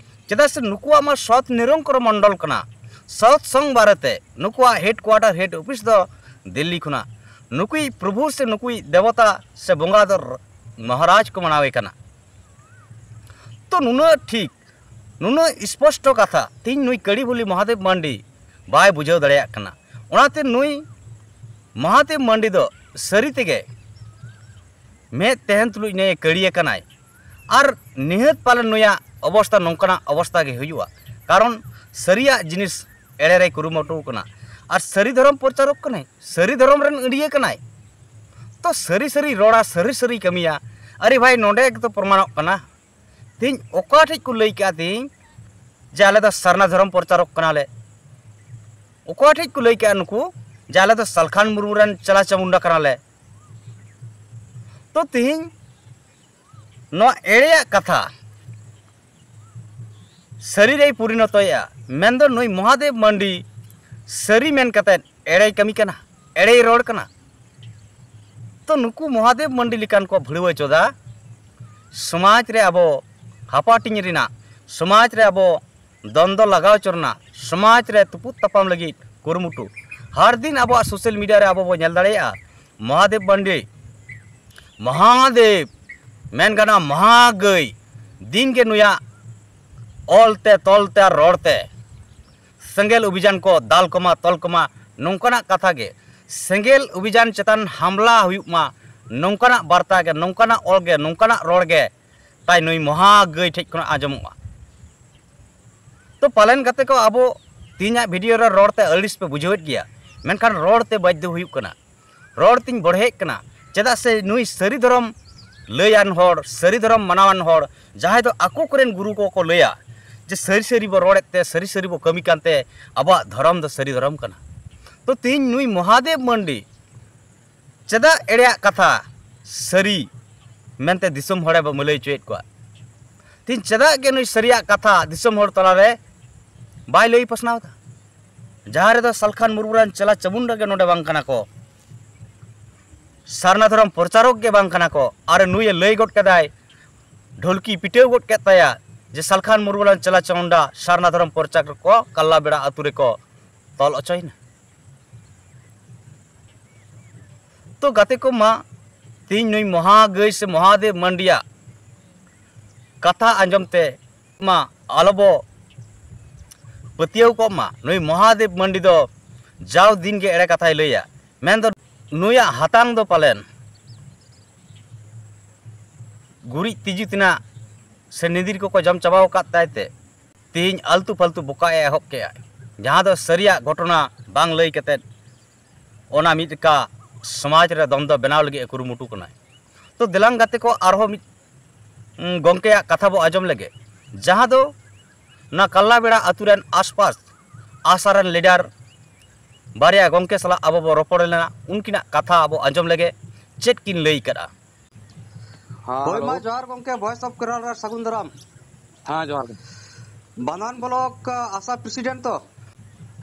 ᱪᱮᱫᱟᱜ ᱥᱮ ᱱᱩᱠᱩᱣᱟᱜ ᱢᱟ ᱥᱚᱛ ᱱᱤᱨᱚᱝᱠᱚᱨ ᱢᱚᱱᱰᱚᱞ ᱠᱟᱱᱟ᱾ ᱥᱚᱛ ᱥᱚᱝ ᱵᱟᱨᱮᱛᱮ ᱱᱩᱠᱩᱣᱟᱜ ᱦᱮᱰ ᱠᱣᱟᱴᱟᱨ, ᱦᱮᱰ ᱚᱯᱷᱤᱥ ᱫᱚ ᱫᱤᱞᱞᱤ ᱠᱷᱚᱱᱟᱜ᱾ ᱱᱩᱠᱩᱭᱤᱡ ᱯᱨᱚᱵᱷᱩ ᱥᱮ ᱱᱩᱠᱩᱭᱤᱡ ᱫᱮᱵᱚᱛᱟ ᱥᱮ ᱵᱚᱸᱜᱟ ᱫᱚ ᱢᱚᱦᱟᱨᱟᱡᱽ ᱠᱚ ᱢᱟᱱᱟᱣᱮ ᱠᱟᱱᱟ᱾ ᱛᱚ ᱱᱩᱱᱟᱹᱜ ᱴᱷᱤᱠ, ᱱᱩᱱᱟᱹᱜ ᱥᱯᱚᱥᱴᱚ ᱠᱟᱛᱷᱟ ᱛᱮᱦᱮᱧ ᱱᱩᱭ ᱠᱟᱹᱲᱤ ᱵᱷᱩᱞᱤ ᱢᱚᱦᱟᱫᱮᱵ ᱢᱟᱱᱰᱤ ᱵᱟᱭ ᱵᱩᱡᱷᱟᱹᱣ ᱫᱟᱲᱮᱭᱟᱜ ᱠᱟᱱᱟ᱾ ᱚᱱᱟᱛᱮ ᱱᱩᱭ ᱢᱚᱦᱟᱫᱮᱵ ᱢᱟᱱᱰᱤ ᱫᱚ ᱥᱟᱹᱨᱤ ᱛᱮᱜᱮ ᱢᱮᱫ ᱛᱟᱦᱮᱱ ᱛᱩᱞᱩᱡ ᱱᱮ ᱠᱟᱹᱲᱤ ᱟᱠᱟᱱᱟᱭ᱾ ᱟᱨ ᱱᱤᱦᱟᱹᱛ ᱯᱟᱞᱮᱱ ᱱᱩᱭᱟᱜ ᱚᱵᱚᱥᱛᱟ ᱱᱚᱝᱠᱟᱱᱟᱜ ᱚᱵᱚᱥᱛᱟ ᱜᱮ ᱦᱩᱭᱩᱜᱼᱟ, ᱠᱟᱨᱚᱱ ᱥᱟᱹᱨᱤᱭᱟᱜ ᱡᱤᱱᱤᱥ ᱮᱲᱮ ᱨᱮᱭ ᱠᱩᱨᱩᱢᱩᱴᱩ ᱠᱟᱱᱟ᱾ ᱟᱨ ᱥᱟᱹᱨᱤ ᱫᱷᱚᱨᱚᱢ ᱯᱨᱚᱪᱟᱨᱚᱠ ᱠᱟᱱᱟᱭ, ᱥᱟᱹᱨᱤ ᱫᱷᱚᱨᱚᱢ ᱨᱮᱱ ᱟᱹᱲᱤᱭᱟᱹ ᱠᱟᱱᱟᱭ᱾ ᱛᱚ ᱥᱟᱹᱨᱤ ᱥᱟᱹᱨᱤ ᱨᱚᱲᱟ, ᱥᱟᱹᱨᱤ ᱥᱟᱹᱨᱤ ᱠᱟᱹᱢᱤᱭᱟ᱾ ᱟᱨᱮ ᱵᱷᱟᱭ, ᱱᱚᱰᱮ ᱜᱮᱛᱚ ᱯᱨᱚᱢᱟᱱᱚᱜ ᱠᱟᱱᱟ᱾ ᱛᱮᱦᱮᱧ ᱚᱠᱟ ᱴᱷᱮᱡ ᱠᱚ ᱞᱟᱹᱭ ᱠᱮᱜᱼᱟ ᱛᱮᱦᱮᱧ ᱡᱮ ᱟᱞᱮ ᱫᱚ ᱥᱟᱨᱱᱟ ᱫᱷᱚᱨᱚᱢ ᱯᱨᱚᱪᱟᱨᱚᱠ ᱠᱟᱱᱟᱞᱮ? ᱚᱠᱟ ᱴᱷᱮᱡ ᱠᱚ ᱞᱟᱹᱭ ᱠᱮᱜᱼᱟ ᱱᱩᱠᱩ ᱡᱮ ᱟᱞᱮ ᱫᱚ ᱥᱟᱞᱠᱷᱟᱱ ᱢᱩᱨᱢᱩ ᱨᱮᱱ ᱪᱮᱞᱟ ᱪᱟᱢᱩᱱᱰᱟ ᱠᱟᱱᱟᱞᱮ? ᱛᱚ ᱛᱮᱦᱮᱧ ᱱᱚᱣᱟ ᱮᱲᱮᱭᱟᱜ ᱠᱟᱛᱷᱟ ᱥᱟᱹᱨᱤ ᱨᱮᱭ ᱯᱚᱨᱤᱱᱚᱛᱚᱭᱮᱜᱼᱟ᱾ ᱢᱮᱱᱫᱚ ᱱᱩᱭ ᱢᱚᱦᱟᱫᱮᱵ ᱢᱟᱱᱰᱤ ᱥᱟᱹᱨᱤ ᱢᱮᱱ ᱠᱟᱛᱮᱫ ᱮᱲᱮᱭ ᱠᱟᱹᱢᱤ ᱠᱟᱱᱟ, ᱮᱲᱮᱭ ᱨᱚᱲ ᱠᱟᱱᱟ᱾ ᱛᱚ ᱱᱩᱠᱩ ᱢᱚᱦᱟᱫᱮᱵ ᱢᱟᱱᱰᱤ ᱞᱮᱠᱟᱱ ᱠᱚ ᱵᱷᱟᱹᱲᱣᱟᱹ ᱪᱚᱫᱟ ᱥᱚᱢᱟᱡᱽ ᱨᱮ ᱟᱵᱚ ᱦᱟᱯᱟᱴᱤᱧ ᱨᱮᱱᱟᱜ, ᱥᱚᱢᱟᱡᱽ ᱨᱮ ᱟᱵᱚ ᱫᱚᱱᱫᱚ ᱞᱟᱜᱟᱣ ᱦᱚᱪᱚ ᱨᱮᱱᱟᱜ, ᱥᱚᱢᱟᱡᱽ ᱨᱮ ᱛᱩᱯᱩᱫ ᱛᱟᱯᱟᱢ ᱞᱟᱹᱜᱤᱫ ᱠᱩᱨᱩᱢᱩᱴᱩ᱾ ᱦᱟᱨ ᱫᱤᱱ ᱟᱵᱚᱣᱟᱜ ᱥᱳᱥᱟᱞ ᱢᱤᱰᱤᱭᱟ ᱨᱮ ᱟᱵᱚ ᱵᱚ ᱧᱮᱞ ᱫᱟᱲᱮᱭᱟᱜᱼᱟ, ᱢᱚᱦᱟᱫᱮᱵ ᱢᱟᱱᱰᱤ, ᱢᱚᱦᱟᱫᱮᱵ, ᱢᱮᱱ ᱜᱟᱱᱚᱜᱼᱟ ᱢᱚᱦᱟᱜᱟᱹᱭ, ᱫᱤᱱ ᱜᱮ ᱱᱩᱭᱟᱜ ᱚᱞ ᱛᱮ, ᱛᱚᱞ ᱛᱮ ᱟᱨ ᱨᱚᱲ ᱛᱮ ᱥᱮᱸᱜᱮᱞ ᱚᱵᱷᱤᱡᱟᱱ ᱠᱚ ᱫᱟᱞ ᱠᱚᱢᱟ, ᱛᱚᱞ ᱠᱚᱢᱟ, ᱱᱚᱝᱠᱟᱱᱟᱜ ᱠᱟᱛᱷᱟ ᱜᱮ᱾ ᱥᱮᱸᱜᱮᱞ ᱚᱵᱷᱤᱡᱟᱱ ᱪᱮᱛᱟᱱ ᱦᱟᱢᱞᱟ ᱦᱩᱭᱩᱜ ᱢᱟ, ᱱᱚᱝᱠᱟᱱᱟᱜ ᱵᱟᱨᱛᱟ ᱜᱮ, ᱱᱚᱝᱠᱟᱱᱟᱜ ᱚᱞ ᱜᱮ, ᱱᱚᱝᱠᱟᱱᱟᱜ ᱨᱚᱲ ᱜᱮ ᱛᱟᱭ ᱱᱩᱭ ᱢᱚᱦᱟ ᱜᱟᱹᱭ ᱴᱷᱮᱡ ᱠᱷᱚᱱᱟᱜ ᱟᱸᱡᱚᱢᱚᱜᱼᱟ᱾ ᱛᱚ ᱯᱟᱞᱮᱱ ᱜᱟᱛᱮ ᱠᱚ, ᱟᱵᱚ ᱛᱮᱦᱮᱧᱟᱜ ᱵᱷᱤᱰᱤᱭᱳ ᱨᱮ ᱨᱚᱲ ᱛᱮ ᱟᱹᱲᱤᱥ ᱯᱮ ᱵᱩᱡᱷᱟᱹᱣᱮᱫ ᱜᱮᱭᱟ, ᱢᱮᱱᱠᱷᱟᱱ ᱨᱚᱲ ᱛᱮ ᱵᱟᱫᱽᱫᱷᱚ ᱦᱩᱭᱩᱜ ᱠᱟᱱᱟ, ᱨᱚᱲ ᱛᱤᱧ ᱵᱚᱲᱦᱮᱜ ᱠᱟᱱᱟ᱾ ᱪᱮᱫᱟᱜ ᱥᱮ ᱱᱩᱭ ᱥᱟᱹᱨᱤ ᱫᱷᱚᱨᱚᱢ ᱞᱟᱹᱭᱟᱱ ᱦᱚᱲ, ᱥᱟᱹᱨᱤ ᱫᱷᱚᱨᱚᱢ ᱢᱟᱱᱟᱣᱟᱱ ᱦᱚᱲ, ᱡᱟᱦᱟᱸᱭ ᱫᱚ ᱟᱠᱚ ᱠᱚᱨᱮᱱ ᱜᱩᱨᱩ ᱠᱚᱠᱚ ᱞᱟᱹᱭᱟ ᱡᱮ ᱥᱟᱹᱨᱤ ᱥᱟᱹᱨᱤ ᱵᱚ ᱨᱚᱲᱮᱫ ᱛᱮ, ᱥᱟᱹᱨᱤ ᱥᱟᱹᱨᱤ ᱵᱚ ᱠᱟᱹᱢᱤ ᱠᱟᱱᱛᱮ ᱟᱵᱚᱣᱟᱜ ᱫᱷᱚᱨᱚᱢ ᱫᱚ ᱥᱟᱹᱨᱤ ᱫᱷᱚᱨᱚᱢ ᱠᱟᱱᱟ᱾ ᱛᱚ ᱛᱮᱦᱮᱧ ᱱᱩᱭ ᱢᱚᱦᱟᱫᱮᱵ ᱢᱟᱱᱰᱤ ᱪᱮᱫᱟᱜ ᱮᱲᱮᱭᱟᱜ ᱠᱟᱛᱷᱟ ᱥᱟᱹᱨᱤ ᱢᱮᱱᱛᱮ ᱫᱤᱥᱚᱢ ᱦᱚᱲᱮ ᱵᱚ ᱢᱟᱹᱞᱟᱹᱭ ᱦᱚᱪᱚᱭᱮᱫ ᱠᱚᱣᱟ? ᱛᱮᱦᱮᱧ ᱪᱮᱫᱟᱜ ᱜᱮ ᱱᱩᱭ ᱥᱟᱹᱨᱤᱭᱟᱜ ᱠᱟᱛᱷᱟ ᱫᱤᱥᱚᱢ ᱦᱚᱲ ᱛᱟᱞᱟᱨᱮ ᱵᱟᱭ ᱞᱟᱹᱭ ᱯᱟᱥᱱᱟᱣ ᱮᱫᱟ? ᱡᱟᱦᱟᱸ ᱨᱮᱫᱚ ᱥᱟᱞᱠᱷᱟᱱ ᱢᱩᱨᱢᱩ ᱨᱮᱱ ᱪᱮᱞᱟ ᱪᱟᱢᱩᱱᱰᱟ ᱜᱮ ᱱᱚᱰᱮ ᱵᱟᱝ ᱠᱟᱱᱟ ᱠᱚ, ᱥᱟᱨᱱᱟ ᱫᱷᱚᱨᱚᱢ ᱯᱨᱚᱪᱟᱨᱚᱠ ᱜᱮ ᱵᱟᱝ ᱠᱟᱱᱟ ᱠᱚ, ᱟᱨ ᱱᱩᱭᱮ ᱞᱟᱹᱭ ᱜᱚᱫ ᱠᱮᱫᱟᱭ, ᱰᱷᱚᱞᱠᱤ ᱯᱤᱴᱟᱹᱣ ᱜᱚᱫ ᱠᱮᱫ ᱛᱟᱭᱟ ᱡᱮ ᱥᱟᱞᱠᱷᱟᱱ ᱢᱩᱨᱢᱩ ᱨᱮᱱ ᱪᱮᱞᱟ ᱪᱟᱢᱩᱱᱰᱟ ᱥᱟᱨᱱᱟ ᱫᱷᱚᱨᱚᱢ ᱯᱨᱚᱪᱟᱨᱚᱠ ᱠᱚ ᱠᱟᱞᱞᱟ ᱵᱮᱲᱟ ᱟᱹᱛᱩ ᱨᱮᱠᱚ ᱛᱚᱞ ᱚᱪᱚᱭᱮᱱᱟ᱾ ᱛᱚ ᱜᱟᱛᱮ ᱠᱚ ᱢᱟ, ᱛᱮᱦᱮᱧ ᱱᱩᱭ ᱢᱚᱦᱟ ᱜᱟᱹᱭ ᱥᱮ ᱢᱚᱦᱟᱫᱮᱵ ᱢᱟᱱᱰᱤᱭᱟᱜ ᱠᱟᱛᱷᱟ ᱟᱸᱡᱚᱢ ᱛᱮ ᱢᱟ ᱟᱞᱚ ᱵᱚ ᱯᱟᱹᱛᱭᱟᱹᱣ ᱠᱚᱜ ᱢᱟ᱾ ᱱᱩᱭ ᱢᱚᱦᱟᱫᱮᱵ ᱢᱟᱱᱰᱤ ᱫᱚ ᱡᱟᱣ ᱫᱤᱱ ᱜᱮ ᱮᱲᱮ ᱠᱟᱛᱷᱟᱭ ᱞᱟᱹᱭᱟ, ᱢᱮᱱᱫᱚ ᱱᱩᱭᱟᱜ ᱦᱟᱛᱟᱝ ᱫᱚ ᱯᱟᱞᱮᱱ ᱜᱩᱨᱤᱡ ᱛᱤᱡᱩ ᱛᱮᱱᱟᱜ ᱥᱮ ᱱᱤᱫᱤᱨ ᱠᱚᱠᱚ ᱡᱚᱢ ᱪᱟᱵᱟᱣ ᱟᱠᱟᱫ ᱛᱟᱭ ᱛᱮ ᱛᱮᱦᱮᱧ ᱟᱞᱛᱩ ᱯᱷᱟᱞᱛᱩ ᱵᱚᱠᱟᱜ ᱮ ᱮᱦᱚᱵ ᱠᱮᱜᱼᱟ, ᱡᱟᱦᱟᱸ ᱫᱚ ᱥᱟᱹᱨᱤᱭᱟᱜ ᱜᱷᱚᱴᱚᱱᱟ ᱵᱟᱝ ᱞᱟᱹᱭ ᱠᱟᱛᱮᱫ ᱚᱱᱟ ᱢᱤᱫ ᱞᱮᱠᱟ ᱥᱚᱢᱟᱡᱽ ᱨᱮ ᱫᱚᱱᱫᱚ ᱵᱮᱱᱟᱣ ᱞᱟᱹᱜᱤᱫ ᱮ ᱠᱩᱨᱩᱢᱩᱴᱩ ᱠᱟᱱᱟᱭ᱾ ᱛᱚ ᱫᱮᱞᱟᱝ ᱜᱟᱛᱮ ᱠᱚ, ᱟᱨᱦᱚᱸ ᱢᱤᱫ, ᱩᱸ, ᱜᱚᱢᱠᱮᱭᱟᱜ ᱠᱟᱛᱷᱟ ᱵᱚ ᱟᱸᱡᱚᱢ ᱞᱮᱜᱮ, ᱡᱟᱦᱟᱸ ᱫᱚ ᱚᱱᱟ ᱠᱟᱞᱞᱟ ᱵᱮᱲᱟ ᱟᱹᱛᱩ ᱨᱮᱱ ᱟᱥᱯᱟᱥ ᱟᱥᱟ ᱨᱮᱱ ᱞᱤᱰᱟᱨ ᱵᱟᱨᱭᱟ ᱜᱚᱢᱠᱮ ᱥᱟᱞᱟᱜ ᱟᱵᱚ ᱵᱚ ᱨᱚᱯᱚᱲ ᱞᱮᱱᱟ, ᱩᱱᱠᱤᱱᱟᱜ ᱠᱟᱛᱷᱟ ᱟᱵᱚ ᱟᱸᱡᱚᱢ ᱞᱮᱜᱮ, ᱪᱮᱫ ᱠᱤᱱ ᱞᱟᱹᱭ ᱠᱟᱫᱼᱟ᱾ ᱦᱮᱸ, ᱦᱳᱭ, ᱦᱮᱞᱳ᱾ ᱢᱟ ᱡᱚᱦᱟᱨ ᱜᱚᱢᱠᱮ, Voice of Kerala ᱨᱮ ᱥᱟᱹᱜᱩᱱ ᱫᱟᱨᱟᱢ᱾ ᱦᱮᱸ, ᱡᱚᱦᱟᱨ ᱜᱮ᱾ ᱵᱟᱱᱟᱱ ᱵᱞᱚᱠ ᱟᱥᱟ ᱯᱨᱮᱥᱤᱰᱮᱱᱴ ᱛᱚ?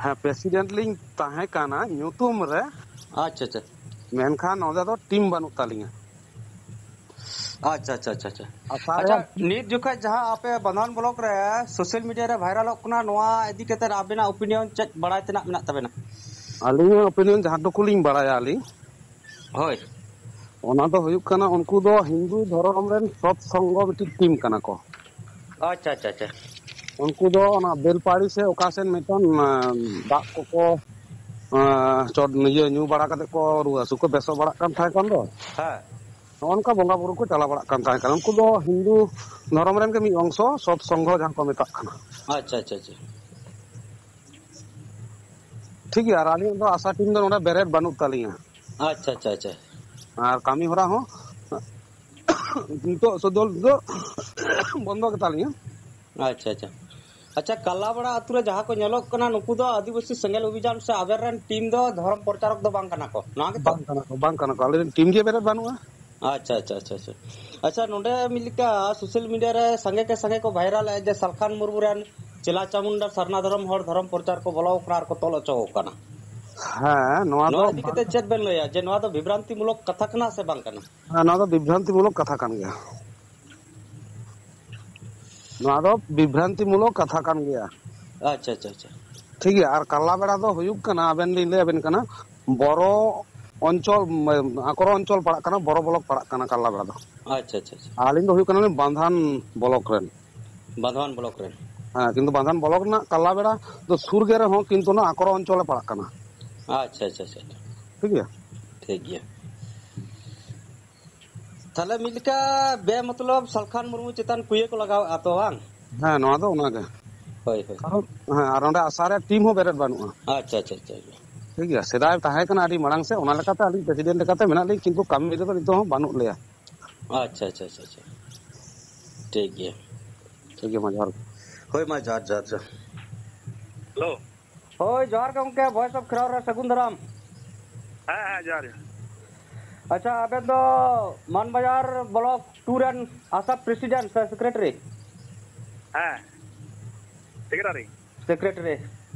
ᱦᱮᱸ, ᱯᱨᱮᱥᱤᱰᱮᱱᱴ ᱞᱤᱧ ᱛᱟᱦᱮᱸ ᱠᱟᱱᱟ ᱧᱩᱛᱩᱢ ᱨᱮ᱾ ᱟᱪᱪᱷᱟ, ᱟᱪᱪᱷᱟ᱾ ᱢᱮᱱᱠᱷᱟᱱ ᱱᱚᱰᱮ ᱫᱚ ᱴᱤᱢ ᱵᱟᱹᱱᱩᱜ ᱛᱟᱹᱞᱤᱧᱟ᱾ ᱟᱪᱪᱷᱟ, ᱟᱪᱪᱷᱟ, ᱟᱪᱪᱷᱟ, ᱟᱪᱪᱷᱟ᱾ ᱟᱥᱟ ᱟᱪᱪᱷᱟ, ᱨᱮᱭᱟᱜ ᱱᱤᱛ ᱡᱚᱠᱷᱟᱡ ᱡᱟᱦᱟᱸ ᱟᱯᱮ ᱵᱟᱱᱟᱱ ᱵᱞᱚᱠ ᱨᱮ ᱥᱳᱥᱟᱞ ᱢᱤᱰᱤᱭᱟ ᱨᱮ ᱵᱷᱟᱭᱨᱟᱞᱚᱜ ᱠᱟᱱᱟ, ᱱᱚᱣᱟ ᱤᱫᱤ ᱠᱟᱛᱮ ᱟᱵᱮᱱᱟᱜ ᱳᱯᱤᱱᱤᱭᱚᱱ ᱪᱮᱫ ᱵᱟᱲᱟᱭ ᱛᱮᱱᱟᱜ ᱢᱮᱱᱟᱜ ᱛᱟᱵᱮᱱᱟ? ᱟᱹᱞᱤᱧᱟᱜ ᱳᱯᱤᱱᱤᱭᱚᱱ ᱡᱟᱦᱟᱸ ᱴᱩᱠᱩ ᱞᱤᱧ ᱵᱟᱲᱟᱭᱟ ᱟᱹᱞᱤᱧ, ᱦᱳᱭ᱾ ᱚᱱᱟ ᱫᱚ ᱦᱩᱭᱩᱜ ᱠᱟᱱᱟ, ᱩᱱᱠᱩ ᱫᱚ ᱦᱤᱱᱫᱩ ᱫᱷᱚᱨᱚᱢ ᱨᱮᱱ ᱥᱚᱛ ᱥᱚᱝᱜᱷᱚ ᱢᱤᱫᱴᱤᱡ ᱴᱤᱢ ᱠᱟᱱᱟ ᱠᱚ᱾ ᱟᱪᱪᱷᱟ, ᱟᱪᱪᱷᱟ, ᱟᱪᱪᱷᱟ᱾ ᱩᱱᱠᱩ ᱫᱚ ᱚᱱᱟ ᱵᱮᱞᱯᱟᱦᱟᱲᱤ ᱥᱮ ᱚᱠᱟ ᱥᱮᱱ ᱢᱤᱫᱴᱟᱝ, ᱟᱸ, ᱫᱟᱜ ᱠᱚᱠᱚ, ᱟᱸ, ᱪᱚᱴ ᱤᱭᱟᱹ ᱧᱩ ᱵᱟᱲᱟ ᱠᱟᱛᱮ ᱠᱚ ᱨᱩᱣᱟᱹ ᱦᱟᱹᱥᱩ ᱠᱚ ᱵᱮᱥᱚᱜ ᱵᱟᱲᱟᱜ ᱠᱟᱱ ᱛᱟᱦᱮᱸ ᱠᱟᱱ ᱫᱚ᱾ ᱦᱮᱸ᱾ ᱱᱚᱜᱼᱚ ᱱᱚᱝᱠᱟ ᱵᱚᱸᱜᱟ ᱵᱩᱨᱩ ᱠᱚ ᱪᱟᱞᱟᱣ ᱵᱟᱲᱟᱜ ᱠᱟᱱ ᱛᱟᱦᱮᱸ ᱠᱟᱱᱟ᱾ ᱩᱱᱠᱩ ᱫᱚ ᱦᱤᱱᱫᱩ ᱫᱷᱚᱨᱚᱢ ᱨᱮᱱ ᱜᱮ ᱢᱤᱫ ᱚᱝᱥᱚ, ᱥᱚᱛ ᱥᱚᱝᱜᱷᱚ ᱡᱟᱦᱟᱸ ᱠᱚ ᱢᱮᱛᱟᱜ ᱠᱟᱱᱟ᱾ ᱟᱪᱪᱷᱟ, ᱟᱪᱪᱷᱟ, ᱟᱪᱪᱷᱟ᱾ ᱴᱷᱤᱠ ᱜᱮᱭᱟ, ᱟᱨ ᱟᱹᱞᱤᱧᱟᱜ ᱫᱚ ᱟᱥᱟ ᱴᱤᱢ ᱫᱚ ᱱᱚᱰᱮ ᱵᱮᱨᱮᱫ ᱵᱟᱹᱱᱩᱜ ᱛᱟᱹᱞᱤᱧᱟ᱾ ᱟᱪᱪᱷᱟ, ᱟᱪᱪᱷᱟ, ᱟᱪᱪᱷᱟ᱾ ᱟᱨ ᱠᱟᱹᱢᱤ ᱦᱚᱨᱟ ᱦᱚᱸ ᱱᱤᱛᱚᱜ ᱥᱚᱫᱚᱞ ᱫᱚ ᱵᱚᱱᱫᱚ ᱜᱮᱛᱟᱞᱤᱧᱟ᱾ ᱟᱪᱪᱷᱟ, ᱟᱪᱪᱷᱟ᱾ ᱟᱪᱪᱷᱟ, ᱠᱟᱞᱟᱵᱟᱲᱟ ᱟᱹᱛᱩ ᱨᱮ ᱡᱟᱦᱟᱸ ᱠᱚ ᱧᱮᱞᱚᱜ ᱠᱟᱱᱟ, ᱱᱩᱠᱩ ᱫᱚ ᱟᱹᱫᱤᱵᱟᱹᱥᱤ ᱥᱮᱸᱜᱮᱞ ᱚᱵᱷᱤᱡᱟᱱ ᱥᱮ ᱟᱵᱮᱱ ᱨᱮᱱ ᱴᱤᱢ ᱫᱚ ᱫᱷᱚᱨᱚᱢ ᱯᱨᱚᱪᱟᱨᱚᱠ ᱫᱚ ᱵᱟᱝ ᱠᱟᱱᱟ ᱠᱚ, ᱱᱚᱣᱟ ᱜᱮᱛᱚ? ᱵᱟᱝ ᱠᱟᱱᱟ ᱠᱚ, ᱵᱟᱝ ᱠᱟᱱᱟ ᱠᱚ, ᱟᱞᱮ ᱨᱮᱱ ᱴᱤᱢ ᱜᱮ ᱵᱮᱨᱮᱫ ᱵᱟᱹᱱᱩᱜᱼᱟ᱾ ᱟᱪᱪᱷᱟ, ᱟᱪᱪᱷᱟ, ᱟᱪᱪᱷᱟ, ᱟᱪᱪᱷᱟ᱾ ᱟᱪᱪᱷᱟ, ᱱᱚᱰᱮ ᱢᱤᱫ ᱞᱮᱠᱟ ᱥᱳᱥᱟᱞ ᱢᱤᱰᱤᱭᱟ ᱨᱮ ᱥᱟᱸᱜᱮ ᱠᱮ ᱥᱟᱸᱜᱮ ᱠᱚ ᱵᱷᱟᱭᱨᱟᱞᱮᱫᱼᱟ ᱡᱮ ᱥᱟᱞᱠᱷᱟᱱ ᱢᱩᱨᱢᱩ ᱨᱮᱱ ᱪᱮᱞᱟ ᱪᱟᱢᱩᱱᱰᱟ ᱥᱟᱨᱱᱟ ᱫᱷᱚᱨᱚᱢ ᱦᱚᱲ ᱫᱷᱚᱨᱚᱢ ᱯᱨᱚᱪᱟᱨ ᱠᱚ ᱵᱚᱞᱚ ᱟᱠᱟᱱᱟ ᱟᱨ ᱠᱚ ᱛᱚᱞ ᱦᱚᱪᱚ ᱟᱠᱟᱱᱟ᱾ ᱦᱮᱸ, ᱱᱚᱣᱟ ᱫᱚ ᱱᱚᱣᱟ ᱤᱫᱤ ᱠᱟᱛᱮ ᱪᱮᱫ ᱵᱮᱱ ᱞᱟᱹᱭᱟ ᱡᱮ ᱱᱚᱣᱟ ᱫᱚ ᱵᱤᱵᱷᱨᱟᱱᱛᱤᱢᱩᱞᱚᱠ ᱠᱟᱛᱷᱟ ᱠᱟᱱᱟ ᱥᱮ ᱵᱟᱝ ᱠᱟᱱᱟ? ᱦᱮᱸ, ᱱᱚᱣᱟ ᱫᱚ ᱵᱤᱵᱷᱨᱟᱱᱛᱤᱢᱩᱞᱚᱠ ᱠᱟᱛᱷᱟ ᱠᱟᱱ ᱜᱮᱭᱟ᱾ ᱱᱚᱣᱟ ᱫᱚ ᱵᱤᱵᱷᱨᱟᱱᱛᱤᱢᱩᱞᱚᱠ ᱠᱟᱛᱷᱟ ᱠᱟᱱ ᱜᱮᱭᱟ᱾ ᱟᱪᱪᱷᱟ, ᱟᱪᱪᱷᱟ, ᱟᱪᱪᱷᱟ᱾ ᱴᱷᱤᱠ ᱜᱮᱭᱟ, ᱟᱨ ᱠᱟᱞᱞᱟ ᱵᱮᱲᱟ ᱫᱚ ᱦᱩᱭᱩᱜ ᱠᱟᱱᱟ, ᱟᱵᱮᱱ ᱞᱤᱧ ᱞᱟᱹᱭ ᱟᱵᱮᱱ ᱠᱟᱱᱟ, ᱵᱚᱨᱚ ᱚᱧᱪᱚᱞ, ᱟᱠᱚᱨ ᱚᱧᱪᱚᱞ ᱯᱟᱲᱟᱜ ᱠᱟᱱᱟ, ᱵᱚᱨᱚ ᱵᱞᱚᱠ ᱯᱟᱲᱟᱜ ᱠᱟᱱᱟ ᱠᱟᱞᱞᱟ ᱵᱮᱲᱟ ᱫᱚ᱾ ᱟᱪᱪᱷᱟ, ᱟᱪᱪᱷᱟ, ᱟᱪᱪᱷᱟ᱾ ᱟᱹᱞᱤᱧ ᱫᱚ ᱦᱩᱭᱩᱜ ᱠᱟᱱᱟᱞᱤᱧ ᱵᱟᱸᱫᱷᱟᱱ ᱵᱞᱚᱠ ᱨᱮᱱ᱾ ᱵᱟᱸᱫᱷᱣᱟᱱ ᱵᱞᱚᱠ ᱨᱮᱱ᱾ ᱦᱮᱸ, ᱠᱤᱱᱛᱩ ᱵᱟᱸᱫᱷᱣᱟᱱ ᱵᱞᱚᱠ ᱨᱮᱱᱟᱜ ᱠᱟᱞᱞᱟ ᱵᱮᱲᱟ ᱫᱚ ᱥᱩᱨ ᱜᱮ ᱨᱮᱦᱚᱸ, ᱠᱤᱱᱛᱩ ᱚᱱᱟ ᱟᱠᱚᱨ ᱚᱧᱪᱚᱞ ᱮ ᱯᱟᱲᱟᱜ ᱠᱟᱱᱟ᱾ ᱟᱪᱪᱷᱟ, ᱟᱪᱪᱷᱟ, ᱟᱪᱪᱷᱟ, ᱟᱪᱪᱷᱟ᱾ ᱴᱷᱤᱠ ᱜᱮᱭᱟ? ᱴᱷᱤᱠ ᱜᱮᱭᱟ᱾ ᱛᱟᱦᱞᱮ ᱢᱤᱫ ᱞᱮᱠᱟ ᱵᱮ ᱢᱚᱛᱞᱚᱵ ᱥᱟᱞᱠᱷᱟᱱ ᱢᱩᱨᱢᱩ ᱪᱮᱛᱟᱱ ᱠᱩᱭᱟᱹ ᱠᱚ ᱞᱟᱜᱟᱣᱮᱫᱼᱟ ᱛᱚ, ᱵᱟᱝ? ᱦᱮᱸ, ᱱᱚᱣᱟ ᱫᱚ ᱚᱱᱟᱜᱮ᱾ ᱦᱳᱭ, ᱦᱳᱭ᱾ ᱠᱟᱨᱚᱱ, ᱦᱮᱸ, ᱟᱨ ᱚᱸᱰᱮ ᱟᱥᱟ ᱨᱮᱭᱟᱜ ᱴᱤᱢ ᱦᱚᱸ ᱵᱮᱨᱮᱫ ᱵᱟᱹᱱᱩᱜᱼᱟ᱾ ᱟᱪᱪᱷᱟ, ᱟᱪᱪᱷᱟ, ᱟᱪᱪᱷᱟ, ᱟᱪᱪᱷᱟ᱾ ᱴᱷᱤᱠ ᱜᱮᱭᱟ, ᱥᱮᱫᱟᱭ ᱛᱟᱦᱮᱸ ᱠᱟᱱᱟ ᱟᱹᱰᱤ ᱢᱟᱲᱟᱝ ᱥᱮᱫ, ᱚᱱᱟ ᱞᱮᱠᱟᱛᱮ ᱟᱹᱞᱤᱧ ᱯᱨᱮᱥᱤᱰᱮᱱᱴ ᱞᱮᱠᱟᱛᱮ ᱢᱮᱱᱟᱜ ᱞᱤᱧ, ᱠᱤᱱᱛᱩ ᱠᱟᱹᱢᱤ ᱨᱮᱫᱚ ᱱᱤᱛᱚᱜ ᱦᱚᱸ ᱵᱟᱹᱱᱩᱜ ᱞᱮᱭᱟ᱾ ᱟᱪᱪᱷᱟ, ᱟᱪᱪᱷᱟ, ᱟᱪᱪᱷᱟ, ᱟᱪᱪᱷᱟ᱾ ᱴᱷᱤᱠ ᱜᱮᱭᱟ᱾ ᱴᱷᱤᱠ ᱜᱮᱭᱟ, ᱢᱟ ᱡᱚᱦᱟᱨ ᱜᱮ᱾ ᱦᱳᱭ, ᱢᱟ ᱡᱚᱦᱟᱨ, ᱡᱚᱦᱟᱨ, ᱡᱚᱦᱟᱨ᱾ ᱦᱮᱞᱳ᱾ ᱦᱳᱭ, ᱡᱚᱦᱟᱨ ᱜᱮ ᱜᱚᱢᱠᱮ, Voice of ᱠᱷᱮᱨᱣᱟᱲ ᱨᱮ ᱥᱟᱹᱜᱩᱱ ᱫᱟᱨᱟᱢ᱾ ᱦᱮᱸ, ᱦᱮᱸ, ᱡᱚᱦᱟᱨ, ᱡᱚᱦᱟᱨ᱾ ᱟᱪᱪᱷᱟ, ᱟᱵᱮᱱ ᱫᱚ ᱢᱟᱱᱵᱟᱡᱟᱨ ᱵᱞᱚᱠ ᱴᱩ ᱨᱮᱱ ᱟᱥᱟ ᱯᱨᱮᱥᱤᱰᱮᱱᱴ ᱥᱮ ᱥᱮᱠᱨᱮᱴᱟᱨᱤ? ᱦᱮᱸ, ᱥᱮᱠᱨᱮᱴᱟᱨᱤ᱾ ᱥᱮᱠᱨᱮᱴᱟᱨᱤ᱾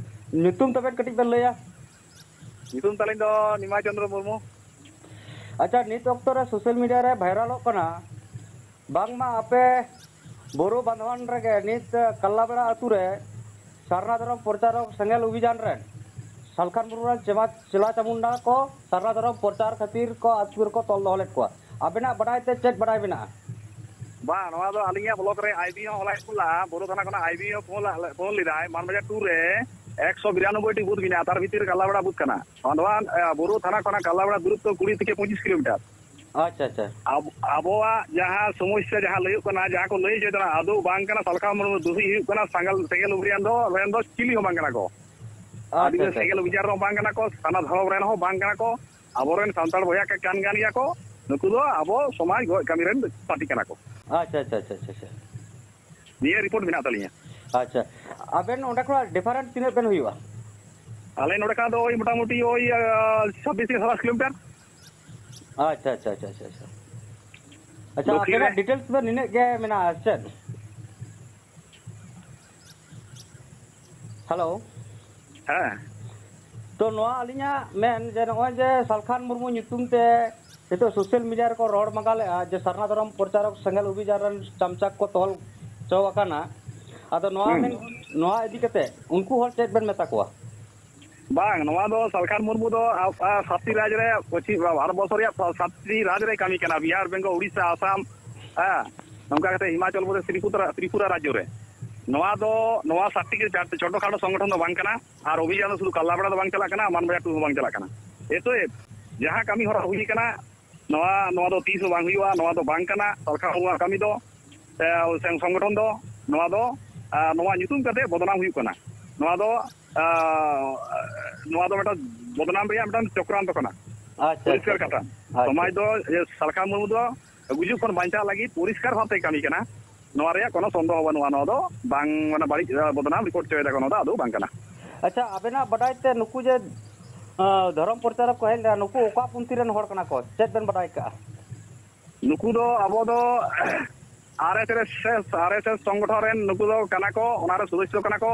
ᱧᱩᱛᱩᱢ ᱛᱟᱵᱮᱱ ᱠᱟᱹᱴᱤᱡ ᱵᱮᱱ ᱞᱟᱹᱭᱟ? ᱧᱩᱛᱩᱢ ᱛᱟᱹᱞᱤᱧ ᱫᱚ ᱱᱤᱢᱟᱭ ᱪᱚᱸᱫᱽᱨᱚ ᱢᱩᱨᱢᱩ᱾ ᱟᱪᱪᱷᱟ, ᱱᱤᱛ ᱚᱠᱛᱚ ᱨᱮ ᱥᱳᱥᱟᱞ ᱢᱤᱰᱤᱭᱟ ᱨᱮ ᱵᱷᱟᱭᱨᱟᱞᱚᱜ ᱠᱟᱱᱟ, ᱵᱟᱝᱢᱟ ᱟᱯᱮ ᱵᱳᱨᱳ ᱵᱟᱸᱫᱷᱣᱟᱱ ᱨᱮᱜᱮ ᱱᱤᱛ ᱠᱟᱞᱞᱟᱵᱮᱲᱟ ᱟᱹᱛᱩ ᱨᱮ ᱥᱟᱨᱱᱟ ᱫᱷᱚᱨᱚᱢ ᱯᱨᱚᱪᱟᱨᱚᱠ ᱥᱮᱸᱜᱮᱞ ᱚᱵᱷᱤᱡᱟᱱ ᱨᱮᱱ ᱥᱟᱞᱠᱷᱟᱱ ᱢᱩᱨᱢᱩ ᱨᱮᱱ ᱪᱮᱢᱟ-, ᱪᱮᱞᱟ ᱪᱟᱢᱩᱱᱰᱟ ᱠᱚ ᱥᱟᱨᱱᱟ ᱫᱷᱚᱨᱚᱢ ᱯᱨᱚᱪᱟᱨ ᱠᱷᱟᱹᱛᱤᱨ ᱠᱚ ᱟᱹᱛᱩ ᱨᱮᱠᱚ ᱛᱚᱞ ᱫᱚᱦᱚ ᱞᱮᱫ ᱠᱚᱣᱟ᱾ ᱟᱵᱮᱱᱟᱜ ᱵᱟᱰᱟᱭ ᱛᱮ ᱪᱮᱫ ᱵᱟᱰᱟᱭ ᱢᱮᱱᱟᱜᱼᱟ? ᱵᱟᱝ, ᱱᱚᱣᱟ ᱫᱚ ᱟᱹᱞᱤᱧᱟᱜ ᱵᱞᱚᱠ ᱨᱮ ᱟᱭᱵᱤ ᱦᱚᱸ ᱦᱚᱞᱟᱭ ᱯᱷᱳᱱ ᱞᱟᱜᱼᱟ, ᱵᱳᱨᱳ ᱛᱷᱟᱱᱟ ᱠᱷᱚᱱᱟᱜ ᱟᱭᱵᱤ ᱦᱚᱸ ᱯᱷᱳᱱ ᱞᱟ-, ᱯᱷᱳᱱ ᱞᱮᱫᱟᱭ, ᱢᱟᱱᱵᱟᱡᱟᱨ ᱴᱩ ᱨᱮ ᱮᱠᱥᱚ ᱵᱤᱨᱟᱱᱚᱵᱵᱳᱭ ᱴᱤ ᱵᱩᱛᱷ ᱢᱮᱱᱟᱜᱼᱟ, ᱛᱟᱨ ᱵᱷᱤᱛᱤᱨ ᱨᱮ ᱠᱟᱞᱞᱟᱵᱮᱲᱟ ᱵᱩᱛᱷ ᱠᱟᱱᱟ᱾ ᱱᱚᱣᱟ, ᱮ, ᱵᱳᱨᱳ ᱛᱷᱟᱱᱟ ᱠᱷᱚᱱᱟᱜ ᱠᱟᱞᱞᱟᱵᱮᱲᱟ ᱫᱩᱨᱚᱛᱛᱚ ᱠᱩᱲᱤ ᱛᱷᱮᱠᱮ ᱯᱚᱸᱪᱤᱥ ᱠᱤᱞᱳᱢᱤᱴᱟᱨ᱾ ᱟᱪᱪᱷᱟ, ᱟᱪᱪᱷᱟ᱾ ᱟᱵ-, ᱟᱵᱚᱣᱟᱜ ᱡᱟᱦᱟᱸ ᱥᱚᱢᱚᱥᱥᱟ, ᱡᱟᱦᱟᱸ ᱞᱟᱹᱭᱚᱜ ᱠᱟᱱᱟ, ᱡᱟᱦᱟᱸ ᱠᱚ ᱞᱟᱹᱭ ᱦᱚᱪᱚᱭᱮᱫ ᱛᱟᱦᱮᱱᱟ, ᱟᱫᱚ ᱵᱟᱝ ᱠᱟᱱᱟ᱾ ᱥᱟᱞᱠᱷᱟᱱ ᱢᱩᱨᱢᱩ ᱫᱳᱥᱤ ᱦᱩᱭᱩᱜ ᱠᱟᱱᱟ, ᱥᱟᱸᱜᱟᱞ ᱥᱮᱸᱜᱮᱞ ᱚᱵᱷᱤᱡᱟᱱ ᱫᱚ, ᱨᱮᱱ ᱫᱚ ᱪᱤᱞᱤ ᱦᱚᱸ ᱵᱟᱝ ᱠᱟᱱᱟ ᱠᱚ᱾ ᱟᱪᱪᱷᱟ, ᱟᱹᱫᱤᱵᱟᱹᱥᱤ ᱟᱪᱪᱷᱟ, ᱥᱮᱸᱜᱮᱞ ᱟᱪᱪᱷᱟ᱾ ᱚᱵᱷᱤᱡᱟᱱ ᱨᱮᱦᱚᱸ ᱵᱟᱝ ᱠᱟᱱᱟ ᱠᱚ, ᱥᱟᱨᱱᱟ ᱫᱷᱚᱨᱚᱢ ᱨᱮᱱ ᱦᱚᱸ ᱵᱟᱝ ᱠᱟᱱᱟ ᱠᱚ᱾ ᱟᱵᱚᱨᱮᱱ ᱥᱟᱱᱛᱟᱲ ᱵᱚᱭᱦᱟ ᱠᱚ ᱠᱟᱱ, ᱠᱟᱱ ᱜᱮᱭᱟ ᱠᱚ᱾ ᱱᱩᱠᱩ ᱫᱚ ᱟᱵᱚ ᱥᱚᱢᱟᱡᱽ ᱜᱚᱡ ᱠᱟᱹᱢᱤ ᱨᱮᱱ ᱯᱟᱨᱴᱤ ᱠᱟᱱᱟ ᱠᱚ᱾ ᱟᱪᱪᱷᱟ, ᱟᱪᱪᱷᱟ, ᱟᱪᱪᱷᱟ, ᱟᱪᱪᱷᱟ, ᱟᱪᱪᱷᱟ᱾ ᱱᱤᱭᱟᱹ ᱨᱤᱯᱳᱨᱴ ᱢᱮᱱᱟᱜ ᱛᱟᱹᱞᱤᱧᱟ᱾ ᱟᱪᱪᱷᱟ, ᱟᱵᱮᱱ ᱚᱸᱰᱮ ᱠᱷᱚᱱᱟᱜ ᱰᱤᱯᱷᱟᱨᱮᱱᱴ ᱛᱤᱱᱟᱹᱜ ᱵᱮᱱ ᱦᱩᱭᱩᱜᱼᱟ? ᱟᱞᱮ ᱱᱚᱰᱮ ᱠᱷᱚᱱᱟᱜ ᱫᱚ ᱳᱭ ᱢᱚᱴᱟᱢᱩᱴᱤ ᱳᱭ, ᱟᱸ, ᱪᱷᱟᱵᱵᱤᱥ ᱠᱤᱞᱳᱢᱤᱴᱟᱨ᱾ ᱟᱪᱪᱷᱟ, ᱟᱪᱪᱷᱟ, ᱟᱪᱪᱷᱟ, ᱟᱪᱪᱷᱟ, ᱟᱪᱪᱷᱟ᱾ ᱟᱪᱪᱷᱟ, ᱫᱚᱠᱠᱷᱤᱱ ᱨᱮ᱾ ᱟᱵᱮᱱᱟᱜ ᱰᱤᱴᱮᱞᱥ ᱫᱚ ᱱᱤᱱᱟᱹᱜ ᱜᱮ ᱢᱮᱱᱟᱜᱼᱟ, ᱪᱮᱫ? ᱦᱮᱞᱳ᱾ ᱦᱮᱸ᱾ ᱛᱚ, ᱱᱚᱣᱟ ᱟᱹᱞᱤᱧᱟᱜ ᱢᱮᱱ ᱡᱮ, ᱱᱚᱜᱼᱚᱭ ᱡᱮ ᱥᱟᱞᱠᱷᱟᱱ ᱢᱩᱨᱢᱩ ᱧᱩᱛᱩᱢ ᱛᱮ ᱱᱤᱛᱚᱜ ᱥᱳᱥᱟᱞ ᱢᱤᱰᱤᱭᱟ ᱨᱮᱠᱚ ᱨᱚᱲ ᱢᱟᱸᱜᱟ ᱞᱮᱫᱼᱟ ᱡᱮ ᱥᱟᱨᱱᱟ ᱫᱷᱚᱨᱚᱢ ᱯᱨᱚᱪᱟᱨᱚᱠ ᱥᱮᱸᱜᱮᱞ ᱚᱵᱷᱤᱡᱟᱱ ᱨᱮᱱ ᱪᱟᱢᱪᱟᱠ ᱠᱚ ᱛᱚᱞ ᱦᱚᱪᱚ ᱟᱠᱟᱱᱟ, ᱟᱫᱚ ᱱᱚᱣᱟ ᱦᱩᱸ᱾ ᱢᱮᱱ, ᱱᱚᱣᱟ ᱤᱫᱤ ᱠᱟᱛᱮ ᱩᱱᱠᱩ ᱦᱚᱲ ᱪᱮᱫ ᱵᱮᱱ ᱢᱮᱛᱟ ᱠᱚᱣᱟ? ᱵᱟᱝ, ᱱᱚᱣᱟ ᱫᱚ ᱥᱟᱞᱠᱷᱟᱱ ᱢᱩᱨᱢᱩ ᱫᱚ ᱟ-, ᱟ-, ᱥᱟᱛᱴᱤ ᱨᱟᱡᱽ ᱨᱮ, ᱯᱚᱪᱷᱤᱢ ᱵᱷᱟᱨᱚᱛ ᱵᱚᱨᱥᱚ ᱨᱮᱭᱟᱜ ᱥᱟᱛᱴᱤ ᱨᱟᱡᱽ ᱨᱮ ᱠᱟᱹᱢᱤ ᱠᱟᱱᱟ, ᱵᱤᱦᱟᱨ, ᱵᱮᱝᱜᱚᱞ, ᱩᱲᱤᱥᱥᱟ, ᱟᱥᱟᱢ, ᱦᱮᱸ, ᱱᱚᱝᱠᱟ ᱠᱟᱛᱮ ᱦᱤᱢᱟᱪᱚᱞ ᱯᱨᱚᱫᱮᱥ, ᱛᱨᱤᱯᱩᱨᱟ, ᱛᱨᱤᱯᱩᱨᱟ ᱨᱟᱡᱽᱡᱚ ᱨᱮ᱾ ᱱᱚᱣᱟ ᱫᱚ, ᱱᱚᱣᱟ ᱥᱟᱛᱴᱤ ᱜᱮ ᱪᱟᱨ-, ᱪᱷᱳᱴᱳ ᱠᱷᱟᱴᱳ ᱥᱚᱝᱜᱚᱴᱷᱚᱱ ᱫᱚ ᱵᱟᱝ ᱠᱟᱱᱟ, ᱟᱨ ᱚᱵᱷᱤᱡᱟᱱ ᱫᱚ ᱥᱩᱫᱷᱩ ᱠᱟᱞᱞᱟᱵᱟᱲᱟ ᱫᱚ ᱵᱟᱝ ᱪᱟᱞᱟᱜ ᱠᱟᱱᱟ, ᱢᱟᱱᱵᱟᱡᱟᱨ ᱴᱩᱰᱩ ᱦᱚᱸ ᱵᱟᱝ ᱪᱟᱞᱟᱜ ᱠᱟᱱᱟ᱾ ᱮᱛᱚᱮᱵ ᱡᱟᱦᱟᱸ ᱠᱟᱹᱢᱤ ᱦᱚᱨᱟ ᱦᱩᱭ ᱠᱟᱱᱟ, ᱱᱚᱣᱟ, ᱱᱚᱣᱟ ᱫᱚ ᱛᱤᱥ ᱦᱚᱸ ᱵᱟᱝ ᱦᱩᱭᱩᱜᱼᱟ, ᱱᱚᱣᱟ ᱫᱚ ᱵᱟᱝ ᱠᱟᱱᱟ ᱥᱟᱞᱠᱷᱟᱱ ᱢᱩᱨᱢᱩᱣᱟᱜ ᱠᱟᱹᱢᱤ ᱫᱚ, ᱥᱮ, ᱥᱮ ᱥᱚᱝᱜᱚᱴᱷᱚᱱ ᱫᱚ, ᱱᱚᱣᱟ ᱫᱚ, ᱟ, ᱱᱚᱣᱟ ᱧᱩᱛᱩᱢ ᱠᱟᱛᱮ ᱵᱚᱫᱱᱟᱢ ᱦᱩᱭᱩᱜ ᱠᱟᱱᱟ᱾ ᱱᱚᱣᱟ ᱫᱚ, ᱟ, ᱱᱚᱣᱟ ᱫᱚ ᱢᱤᱫᱴᱟᱝ ᱵᱚᱫᱱᱟᱢ ᱨᱮᱭᱟᱜ ᱢᱤᱫᱴᱟᱝ ᱪᱚᱠᱨᱟᱱᱛᱚ ᱠᱟᱱᱟ᱾ ᱟᱪᱪᱷᱟ, ᱯᱚᱨᱤᱥᱠᱟᱨ ᱟᱪᱪᱷᱟ, ᱠᱟᱛᱷᱟ, ᱟᱪᱪᱷᱟ᱾ ᱥᱚᱢᱟᱡᱽ ᱫᱚ, ᱮ, ᱥᱟᱞᱠᱷᱟᱱ ᱢᱩᱨᱢᱩ ᱫᱚ ᱜᱩᱡᱩᱜ ᱠᱷᱚᱱ ᱵᱟᱧᱪᱟᱣ ᱞᱟᱹᱜᱤᱫ ᱯᱚᱨᱤᱥᱠᱟᱨ ᱵᱷᱟᱵᱽ ᱛᱮᱭ ᱠᱟᱹᱢᱤ ᱠᱟᱱᱟ᱾ ᱱᱚᱣᱟ ᱨᱮᱭᱟᱜ ᱠᱳᱱᱳ ᱥᱚᱱᱫᱮᱦᱚ ᱵᱟᱹᱱᱩᱜᱼᱟ, ᱱᱚᱣᱟ ᱫᱚ ᱵᱟᱝ, ᱢᱟᱱᱮ, ᱵᱟᱹᱲᱤᱡ, ᱟ, ᱵᱚᱫᱱᱟᱢ ᱨᱤᱯᱳᱨᱴ ᱦᱚᱪᱚᱭᱮᱫᱟ ᱠᱚ, ᱱᱚᱣᱟ ᱫᱚ ᱟᱫᱚ ᱵᱟᱝ ᱠᱟᱱᱟ᱾ ᱟᱪᱪᱷᱟ, ᱟᱵᱮᱱᱟᱜ ᱵᱟᱰᱟᱭ ᱛᱮ ᱱᱩᱠᱩ ᱡᱮ, ᱟ, ᱫᱷᱚᱨᱚᱢ ᱯᱨᱚᱪᱟᱨᱚᱠ ᱠᱚ ᱦᱮᱡ ᱞᱮᱱᱟ, ᱱᱩᱠᱩ ᱚᱠᱟ ᱯᱚᱱᱛᱷᱤ ᱨᱮᱱ ᱦᱚᱲ ᱠᱟᱱᱟ ᱠᱚ? ᱪᱮᱫ ᱵᱮᱱ ᱵᱟᱰᱟᱭ ᱠᱟᱜᱼᱟ? ᱱᱩᱠᱩ ᱫᱚ ᱟᱵᱚ ᱫᱚ ᱟᱨ ᱮᱥ ᱮᱥ, ᱟᱨ ᱮᱥ ᱮᱥ ᱥᱚᱝᱜᱚᱴᱷᱚᱱ ᱨᱮᱱ ᱱᱩᱠᱩ ᱫᱚ ᱠᱟᱱᱟ ᱠᱚ, ᱚᱱᱟ ᱨᱮ ᱥᱚᱫᱚᱥᱥᱚ ᱠᱟᱱᱟ ᱠᱚ᱾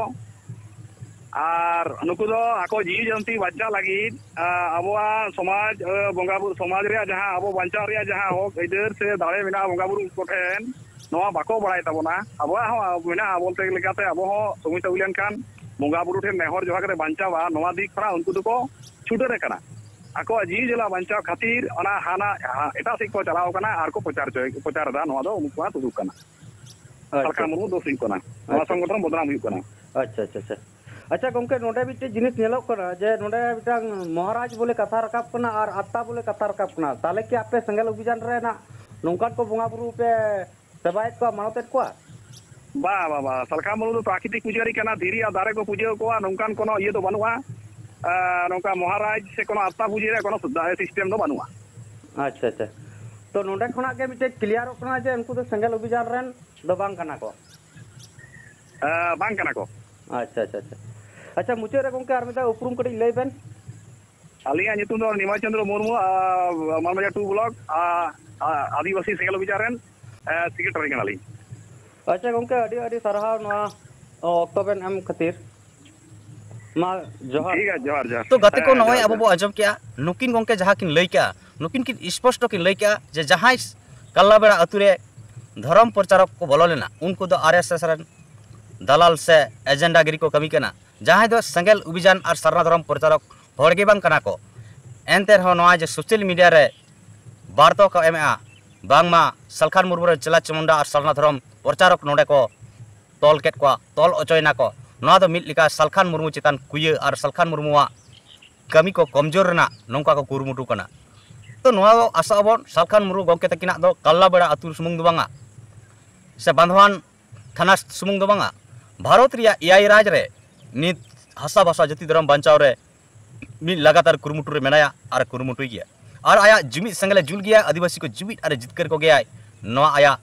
ᱟᱨ ᱱᱩᱠᱩ ᱫᱚ ᱟᱠᱚ ᱡᱤᱣᱤ ᱡᱟᱹᱱᱛᱤ ᱵᱟᱧᱪᱟᱣ ᱞᱟᱹᱜᱤᱫ, ᱟ, ᱟᱵᱚᱣᱟᱜ ᱥᱚᱢᱟᱡᱽ, ᱟ, ᱵᱚᱸᱜᱟ ᱵᱩᱨᱩ, ᱥᱚᱢᱟᱡᱽ ᱨᱮᱭᱟᱜ ᱡᱟᱦᱟᱸ ᱟᱵᱚ ᱵᱟᱧᱪᱟᱣ ᱨᱮᱭᱟᱜ ᱡᱟᱦᱟᱸ ᱦᱚᱠ ᱟᱹᱭᱫᱟᱹᱨ ᱥᱮ ᱫᱟᱲᱮ ᱢᱮᱱᱟᱜᱼᱟ ᱵᱚᱸᱜᱟ ᱵᱩᱨᱩ ᱠᱚᱴᱷᱮᱱ, ᱱᱚᱣᱟ ᱵᱟᱠᱚ ᱵᱟᱲᱟᱭ ᱛᱟᱵᱚᱱᱟ᱾ ᱟᱵᱚᱣᱟᱜ ᱦᱚᱸ ᱢᱮᱱᱟᱜᱼᱟ, ᱵᱚᱞᱛᱮ ᱞᱮᱠᱟᱛᱮ ᱟᱵᱚ ᱦᱚᱸ ᱥᱚᱢᱚᱥᱥᱟ ᱦᱩᱭ ᱞᱮᱱᱠᱷᱟᱱ ᱵᱚᱸᱜᱟ ᱵᱩᱨᱩ ᱴᱷᱮᱱ ᱱᱮᱦᱚᱨ ᱡᱚᱦᱟᱨ ᱠᱟᱛᱮ ᱵᱟᱧᱪᱟᱣᱟ, ᱱᱚᱣᱟ ᱫᱤᱠ ᱠᱷᱚᱱᱟᱜ ᱩᱱᱠᱩ ᱫᱚᱠᱚ ᱪᱷᱩᱰᱟᱹᱨ ᱟᱠᱟᱱᱟ᱾ ᱟᱠᱚᱣᱟᱜ ᱡᱤᱣᱤ ᱡᱟᱞᱟ ᱵᱟᱧᱪᱟᱣ ᱠᱷᱟᱹᱛᱤᱨ ᱚᱱᱟ ᱦᱟᱱᱟ, ᱦᱟ-, ᱮᱴᱟᱜ ᱥᱮᱫ ᱠᱚ ᱪᱟᱞᱟᱣ ᱠᱟᱱᱟ ᱟᱨ ᱠᱚ ᱯᱨᱚᱪᱟᱨ ᱦᱚᱪᱚᱭ, ᱯᱨᱚᱪᱟᱨ ᱮᱫᱟ᱾ ᱱᱚᱣᱟ ᱫᱚ ᱩᱱᱠᱩᱣᱟᱜ ᱛᱩᱫᱩᱜ ᱠᱟᱱᱟ᱾ ᱟᱪᱪᱷᱟ᱾ ᱥᱟᱞᱠᱷᱟᱱ ᱢᱩᱨᱢᱩ ᱫᱳᱥ ᱦᱩᱭᱩᱜ ᱠᱟᱱᱟ, ᱱᱚᱣᱟ ᱟᱪᱪᱷᱟ᱾ ᱥᱚᱝᱜᱚᱴᱷᱚᱱ ᱵᱚᱫᱱᱟᱢ ᱦᱩᱭᱩᱜ ᱠᱟᱱᱟ᱾ ᱟᱪᱪᱷᱟ, ᱟᱪᱪᱷᱟ, ᱟᱪᱪᱷᱟ᱾ ᱟᱪᱪᱷᱟ ᱜᱚᱢᱠᱮ, ᱱᱚᱰᱮ ᱢᱤᱫᱴᱮᱡ ᱡᱤᱱᱤᱥ ᱧᱮᱞᱚᱜ ᱠᱟᱱᱟ ᱡᱮ ᱱᱚᱰᱮ ᱢᱤᱫᱴᱟᱝ ᱢᱚᱦᱟᱨᱟᱡᱽ ᱵᱚᱞᱮ ᱠᱟᱛᱷᱟ ᱨᱟᱠᱟᱵ ᱠᱟᱱᱟ ᱟᱨ ᱟᱛᱛᱟ ᱵᱚᱞᱮ ᱠᱟᱛᱷᱟ ᱨᱟᱠᱟᱵ ᱠᱟᱱᱟ᱾ ᱛᱟᱦᱚᱞᱮ ᱠᱤ ᱟᱯᱮ ᱥᱮᱸᱜᱮᱞ ᱚᱵᱷᱤᱡᱟᱱ ᱨᱮ ᱱᱟᱜ ᱱᱚᱝᱠᱟᱱ ᱠᱚ ᱵᱚᱸᱜᱟ ᱵᱩᱨᱩ ᱯᱮ ᱥᱮᱵᱟᱭᱮᱫ ᱠᱚᱣᱟ, ᱢᱟᱱᱚᱛᱮᱫ ᱠᱚᱣᱟ? ᱵᱟ, ᱵᱟ, ᱵᱟ, ᱥᱟᱞᱠᱷᱟᱱ ᱢᱩᱨᱢᱩ ᱫᱚ ᱯᱨᱟᱠᱨᱤᱛᱤᱠ ᱯᱩᱡᱟᱹᱨᱤ ᱠᱟᱱᱟ, ᱫᱷᱤᱨᱤ ᱟᱨ ᱫᱟᱨᱮ ᱠᱚ ᱯᱩᱡᱟᱹ ᱟᱠᱚᱣᱟ, ᱱᱚᱝᱠᱟᱱ ᱠᱳᱱᱳ ᱤᱭᱟᱹ ᱫᱚ ᱵᱟᱹᱱᱩᱜᱼᱟ᱾ ᱟᱨ ᱱᱚᱝᱠᱟ ᱢᱚᱦᱟᱨᱟᱡᱽ ᱥᱮ ᱠᱳᱱᱳ ᱟᱛᱛᱟ ᱯᱩᱡᱟᱹ ᱨᱮᱭᱟᱜ ᱠᱳᱱᱳ ᱥᱤᱥᱴᱮᱢ ᱫᱚ ᱵᱟᱹᱱᱩᱜᱼᱟ᱾ ᱟᱪᱪᱷᱟ, ᱟᱪᱪᱷᱟ᱾ ᱛᱚ ᱱᱚᱰᱮ ᱠᱷᱚᱱᱟᱜ ᱜᱮ ᱢᱤᱫᱴᱮᱡ ᱠᱞᱤᱭᱟᱨᱚᱜ ᱠᱟᱱᱟ ᱡᱮ ᱩᱱᱠᱩ ᱫᱚ ᱥᱮᱸᱜᱮᱞ ᱚᱵᱷᱤᱡᱟᱱ ᱨᱮᱱ ᱫᱚ ᱵᱟᱝ ᱠᱟᱱᱟ ᱠᱚ᱾ ᱮᱸ, ᱵᱟᱝ ᱠᱟᱱᱟ ᱠᱚ᱾ ᱟᱪᱪᱷᱟ, ᱟᱪᱪᱷᱟ, ᱟᱪᱪᱷᱟ᱾ ᱟᱪᱪᱷᱟ, ᱢᱩᱪᱟᱹᱫ ᱨᱮ ᱜᱚᱝᱠᱮ ᱟᱨ ᱢᱤᱫ ᱫᱷᱟᱣ ᱩᱯᱨᱩᱢ ᱠᱟᱹᱴᱤᱡ ᱞᱟᱹᱭ ᱵᱮᱱ᱾ ᱟᱹᱞᱤᱧᱟᱜ ᱧᱩᱛᱩᱢ ᱫᱚ ᱱᱤᱢᱟᱭ ᱪᱚᱸᱫᱽᱨᱚ ᱢᱩᱨᱢᱩ, ᱟᱨ ᱢᱟᱱᱵᱟᱡᱟᱨ ᱴᱩ ᱵᱞᱚᱠ, ᱟᱨ, ᱟᱨ ᱟᱹᱫᱤᱵᱟᱹᱥᱤ ᱥᱮᱸᱜᱮᱞ ᱚᱵᱷᱤᱡᱟᱱ ᱨᱮᱱ, ᱮᱸ, ᱥᱮᱠᱨᱮᱴᱟᱨᱤ ᱠᱟᱱᱟᱞᱤᱧ᱾ ᱟᱪᱪᱷᱟ ᱜᱚᱝᱠᱮ, ᱟᱹᱰᱤ ᱟᱹᱰᱤ ᱥᱟᱨᱦᱟᱣ ᱱᱚᱣᱟ ᱚᱠᱛᱚ ᱵᱮᱱ ᱮᱢ ᱠᱷᱟᱹᱛᱤᱨ᱾ ᱢᱟ ᱡᱚᱦᱟᱨ᱾ ᱴᱷᱤᱠ ᱜᱮᱭᱟ, ᱡᱚᱦᱟᱨ, ᱡᱚᱦᱟᱨ᱾ ᱛᱚ ᱜᱟᱛᱮ ᱠᱚ, ᱦᱮᱸ, ᱱᱚᱜᱼᱚᱭ ᱡᱚᱦᱟᱨ, ᱟᱵᱚ ᱡᱚᱦᱟᱨ᱾ ᱵᱚ ᱟᱸᱡᱚᱢ ᱠᱮᱜᱼᱟ, ᱱᱩᱠᱤᱱ ᱜᱚᱝᱠᱮ ᱡᱟᱦᱟᱸ ᱠᱤᱱ ᱞᱟᱹᱭ ᱠᱮᱜᱼᱟ, ᱱᱩᱠᱤᱱ ᱠᱤᱱ ᱥᱯᱚᱥᱴᱚ ᱠᱤᱱ ᱞᱟᱹᱭ ᱠᱮᱜᱼᱟ ᱡᱮ ᱡᱟᱦᱟᱸᱭ ᱠᱟᱞᱞᱟᱵᱮᱲᱟ ᱟᱹᱛᱩ ᱨᱮ ᱫᱷᱚᱨᱚᱢ ᱯᱨᱚᱪᱟᱨᱚᱠ ᱠᱚ ᱵᱚᱞᱚ ᱞᱮᱱᱟ, ᱩᱱᱠᱩ ᱫᱚ ᱟᱨ ᱮᱥ ᱮᱥ ᱨᱮᱱ ᱫᱟᱞᱟᱞ ᱥᱮ ᱮᱡᱮᱱᱰᱟ ᱜᱤᱨᱤ ᱠᱚ ᱠᱟᱹᱢᱤ ᱠᱟᱱᱟ᱾ ᱡᱟᱦᱟᱸᱭ ᱫᱚ ᱥᱮᱸᱜᱮᱞ ᱚᱵᱷᱤᱡᱟᱱ ᱟᱨ ᱥᱟᱨᱱᱟ ᱫᱷᱚᱨᱚᱢ ᱯᱨᱚᱪᱟᱨᱚᱠ ᱦᱚᱲ ᱜᱮ ᱵᱟᱝ ᱠᱟᱱᱟ ᱠᱚ᱾ ᱮᱱᱛᱮ ᱨᱮᱦᱚᱸ ᱱᱚᱣᱟ ᱡᱮ ᱥᱳᱥᱟᱞ ᱢᱤᱰᱤᱭᱟ ᱨᱮ ᱵᱟᱨᱛᱟ ᱠᱚ ᱮᱢᱮᱜᱼᱟ, ᱵᱟᱝᱢᱟ ᱥᱟᱞᱠᱷᱟᱱ ᱢᱩᱨᱢᱩ ᱨᱮᱱ ᱪᱮᱞᱟ ᱪᱮᱢᱚᱱᱰᱟ ᱟᱨ ᱥᱟᱨᱱᱟ ᱫᱷᱚᱨᱚᱢ ᱯᱨᱚᱪᱟᱨᱚᱠ ᱱᱚᱰᱮ ᱠᱚ ᱛᱚᱞ ᱠᱮᱫ ᱠᱚᱣᱟ, ᱛᱚᱞ ᱚᱪᱚᱭᱮᱱᱟ ᱠᱚ᱾ ᱱᱚᱣᱟ ᱫᱚ ᱢᱤᱫ ᱞᱮᱠᱟ ᱥᱟᱞᱠᱷᱟᱱ ᱢᱩᱨᱢᱩ ᱪᱮᱛᱟᱱ ᱠᱩᱭᱟᱹ ᱟᱨ ᱥᱟᱞᱠᱷᱟᱱ ᱢᱩᱨᱢᱩᱣᱟᱜ ᱠᱟᱹᱢᱤ ᱠᱚ ᱠᱚᱢᱡᱳᱨ ᱨᱮᱱᱟᱜ ᱱᱚᱝᱠᱟ ᱠᱚ ᱠᱩᱨᱩᱢᱩᱴᱩ ᱠᱟᱱᱟ᱾ ᱛᱚ ᱱᱚᱣᱟ ᱫᱚ ᱟᱥᱚᱜ ᱟᱵᱚᱱ ᱥᱟᱞᱠᱷᱟᱱ ᱢᱩᱨᱢᱩ ᱜᱚᱢᱠᱮ ᱛᱟᱹᱠᱤᱱᱟᱜ ᱫᱚ ᱠᱟᱞᱞᱟᱵᱮᱲᱟ ᱟᱹᱛᱩ ᱥᱩᱢᱩᱝ ᱫᱚ ᱵᱟᱝᱟ, ᱥᱮ ᱵᱟᱸᱫᱷᱣᱟᱱ ᱛᱷᱟᱱᱟ ᱥᱩᱢᱩᱝ ᱫᱚ ᱵᱟᱝᱟ, ᱵᱷᱟᱨᱚᱛ ᱨᱮᱭᱟᱜ ᱮᱭᱟᱭ ᱨᱟᱡᱽ ᱨᱮ ᱱᱤᱛ ᱦᱟᱥᱟ ᱵᱷᱟᱥᱟ ᱡᱟᱹᱛᱤ ᱫᱷᱚᱨᱚᱢ ᱵᱟᱧᱪᱟᱣ ᱨᱮ ᱢᱤᱫ ᱞᱟᱜᱟᱛᱟᱨ ᱠᱩᱨᱩᱢᱩᱴᱩ ᱨᱮ ᱢᱮᱱᱟᱭᱟ ᱟᱨ ᱠᱩᱨᱩᱢᱩᱴᱩᱭ ᱜᱮᱭᱟ᱾ ᱟᱨ ᱟᱭᱟᱜ ᱡᱩᱢᱤᱫ ᱥᱮᱸᱜᱮᱞᱮ ᱡᱩᱞ ᱜᱮᱭᱟ, ᱟᱹᱫᱤᱵᱟᱹᱥᱤ ᱠᱚ ᱡᱩᱢᱤᱫ ᱟᱨ ᱡᱤᱛᱠᱟᱹᱨ ᱠᱚᱜᱮᱭᱟᱭ, ᱱᱚᱣᱟ ᱟᱭᱟᱜ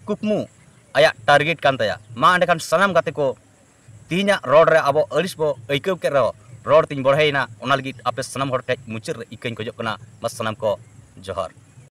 ᱠᱩᱠᱢᱩ, ᱟᱭᱟᱜ ᱴᱟᱨᱜᱮᱴ ᱠᱟᱱ ᱛᱟᱭᱟ᱾ ᱢᱟ ᱮᱸᱰᱮᱠᱷᱟᱱ ᱥᱟᱱᱟᱢ ᱜᱟᱛᱮ ᱠᱚ, ᱛᱮᱦᱮᱧᱟᱜ ᱨᱚᱲ ᱨᱮ ᱟᱵᱚ ᱟᱹᱲᱤᱥ ᱵᱚ ᱟᱹᱭᱠᱟᱹᱣ ᱠᱮᱫ ᱨᱮᱦᱚᱸ, ᱨᱚᱲ ᱛᱤᱧ ᱵᱚᱲᱦᱮᱭᱮᱱᱟ, ᱚᱱᱟ ᱞᱟᱹᱜᱤᱫ ᱟᱯᱮ ᱥᱟᱱᱟᱢ ᱦᱚᱲ ᱴᱷᱮᱱ ᱢᱩᱪᱟᱹᱫ ᱨᱮ ᱤᱠᱟᱹᱧ ᱠᱷᱚᱡᱚᱜ ᱠᱟᱱᱟ᱾ ᱢᱟ ᱥᱟᱱᱟᱢ ᱠᱚ ᱡᱚᱦᱟᱨ᱾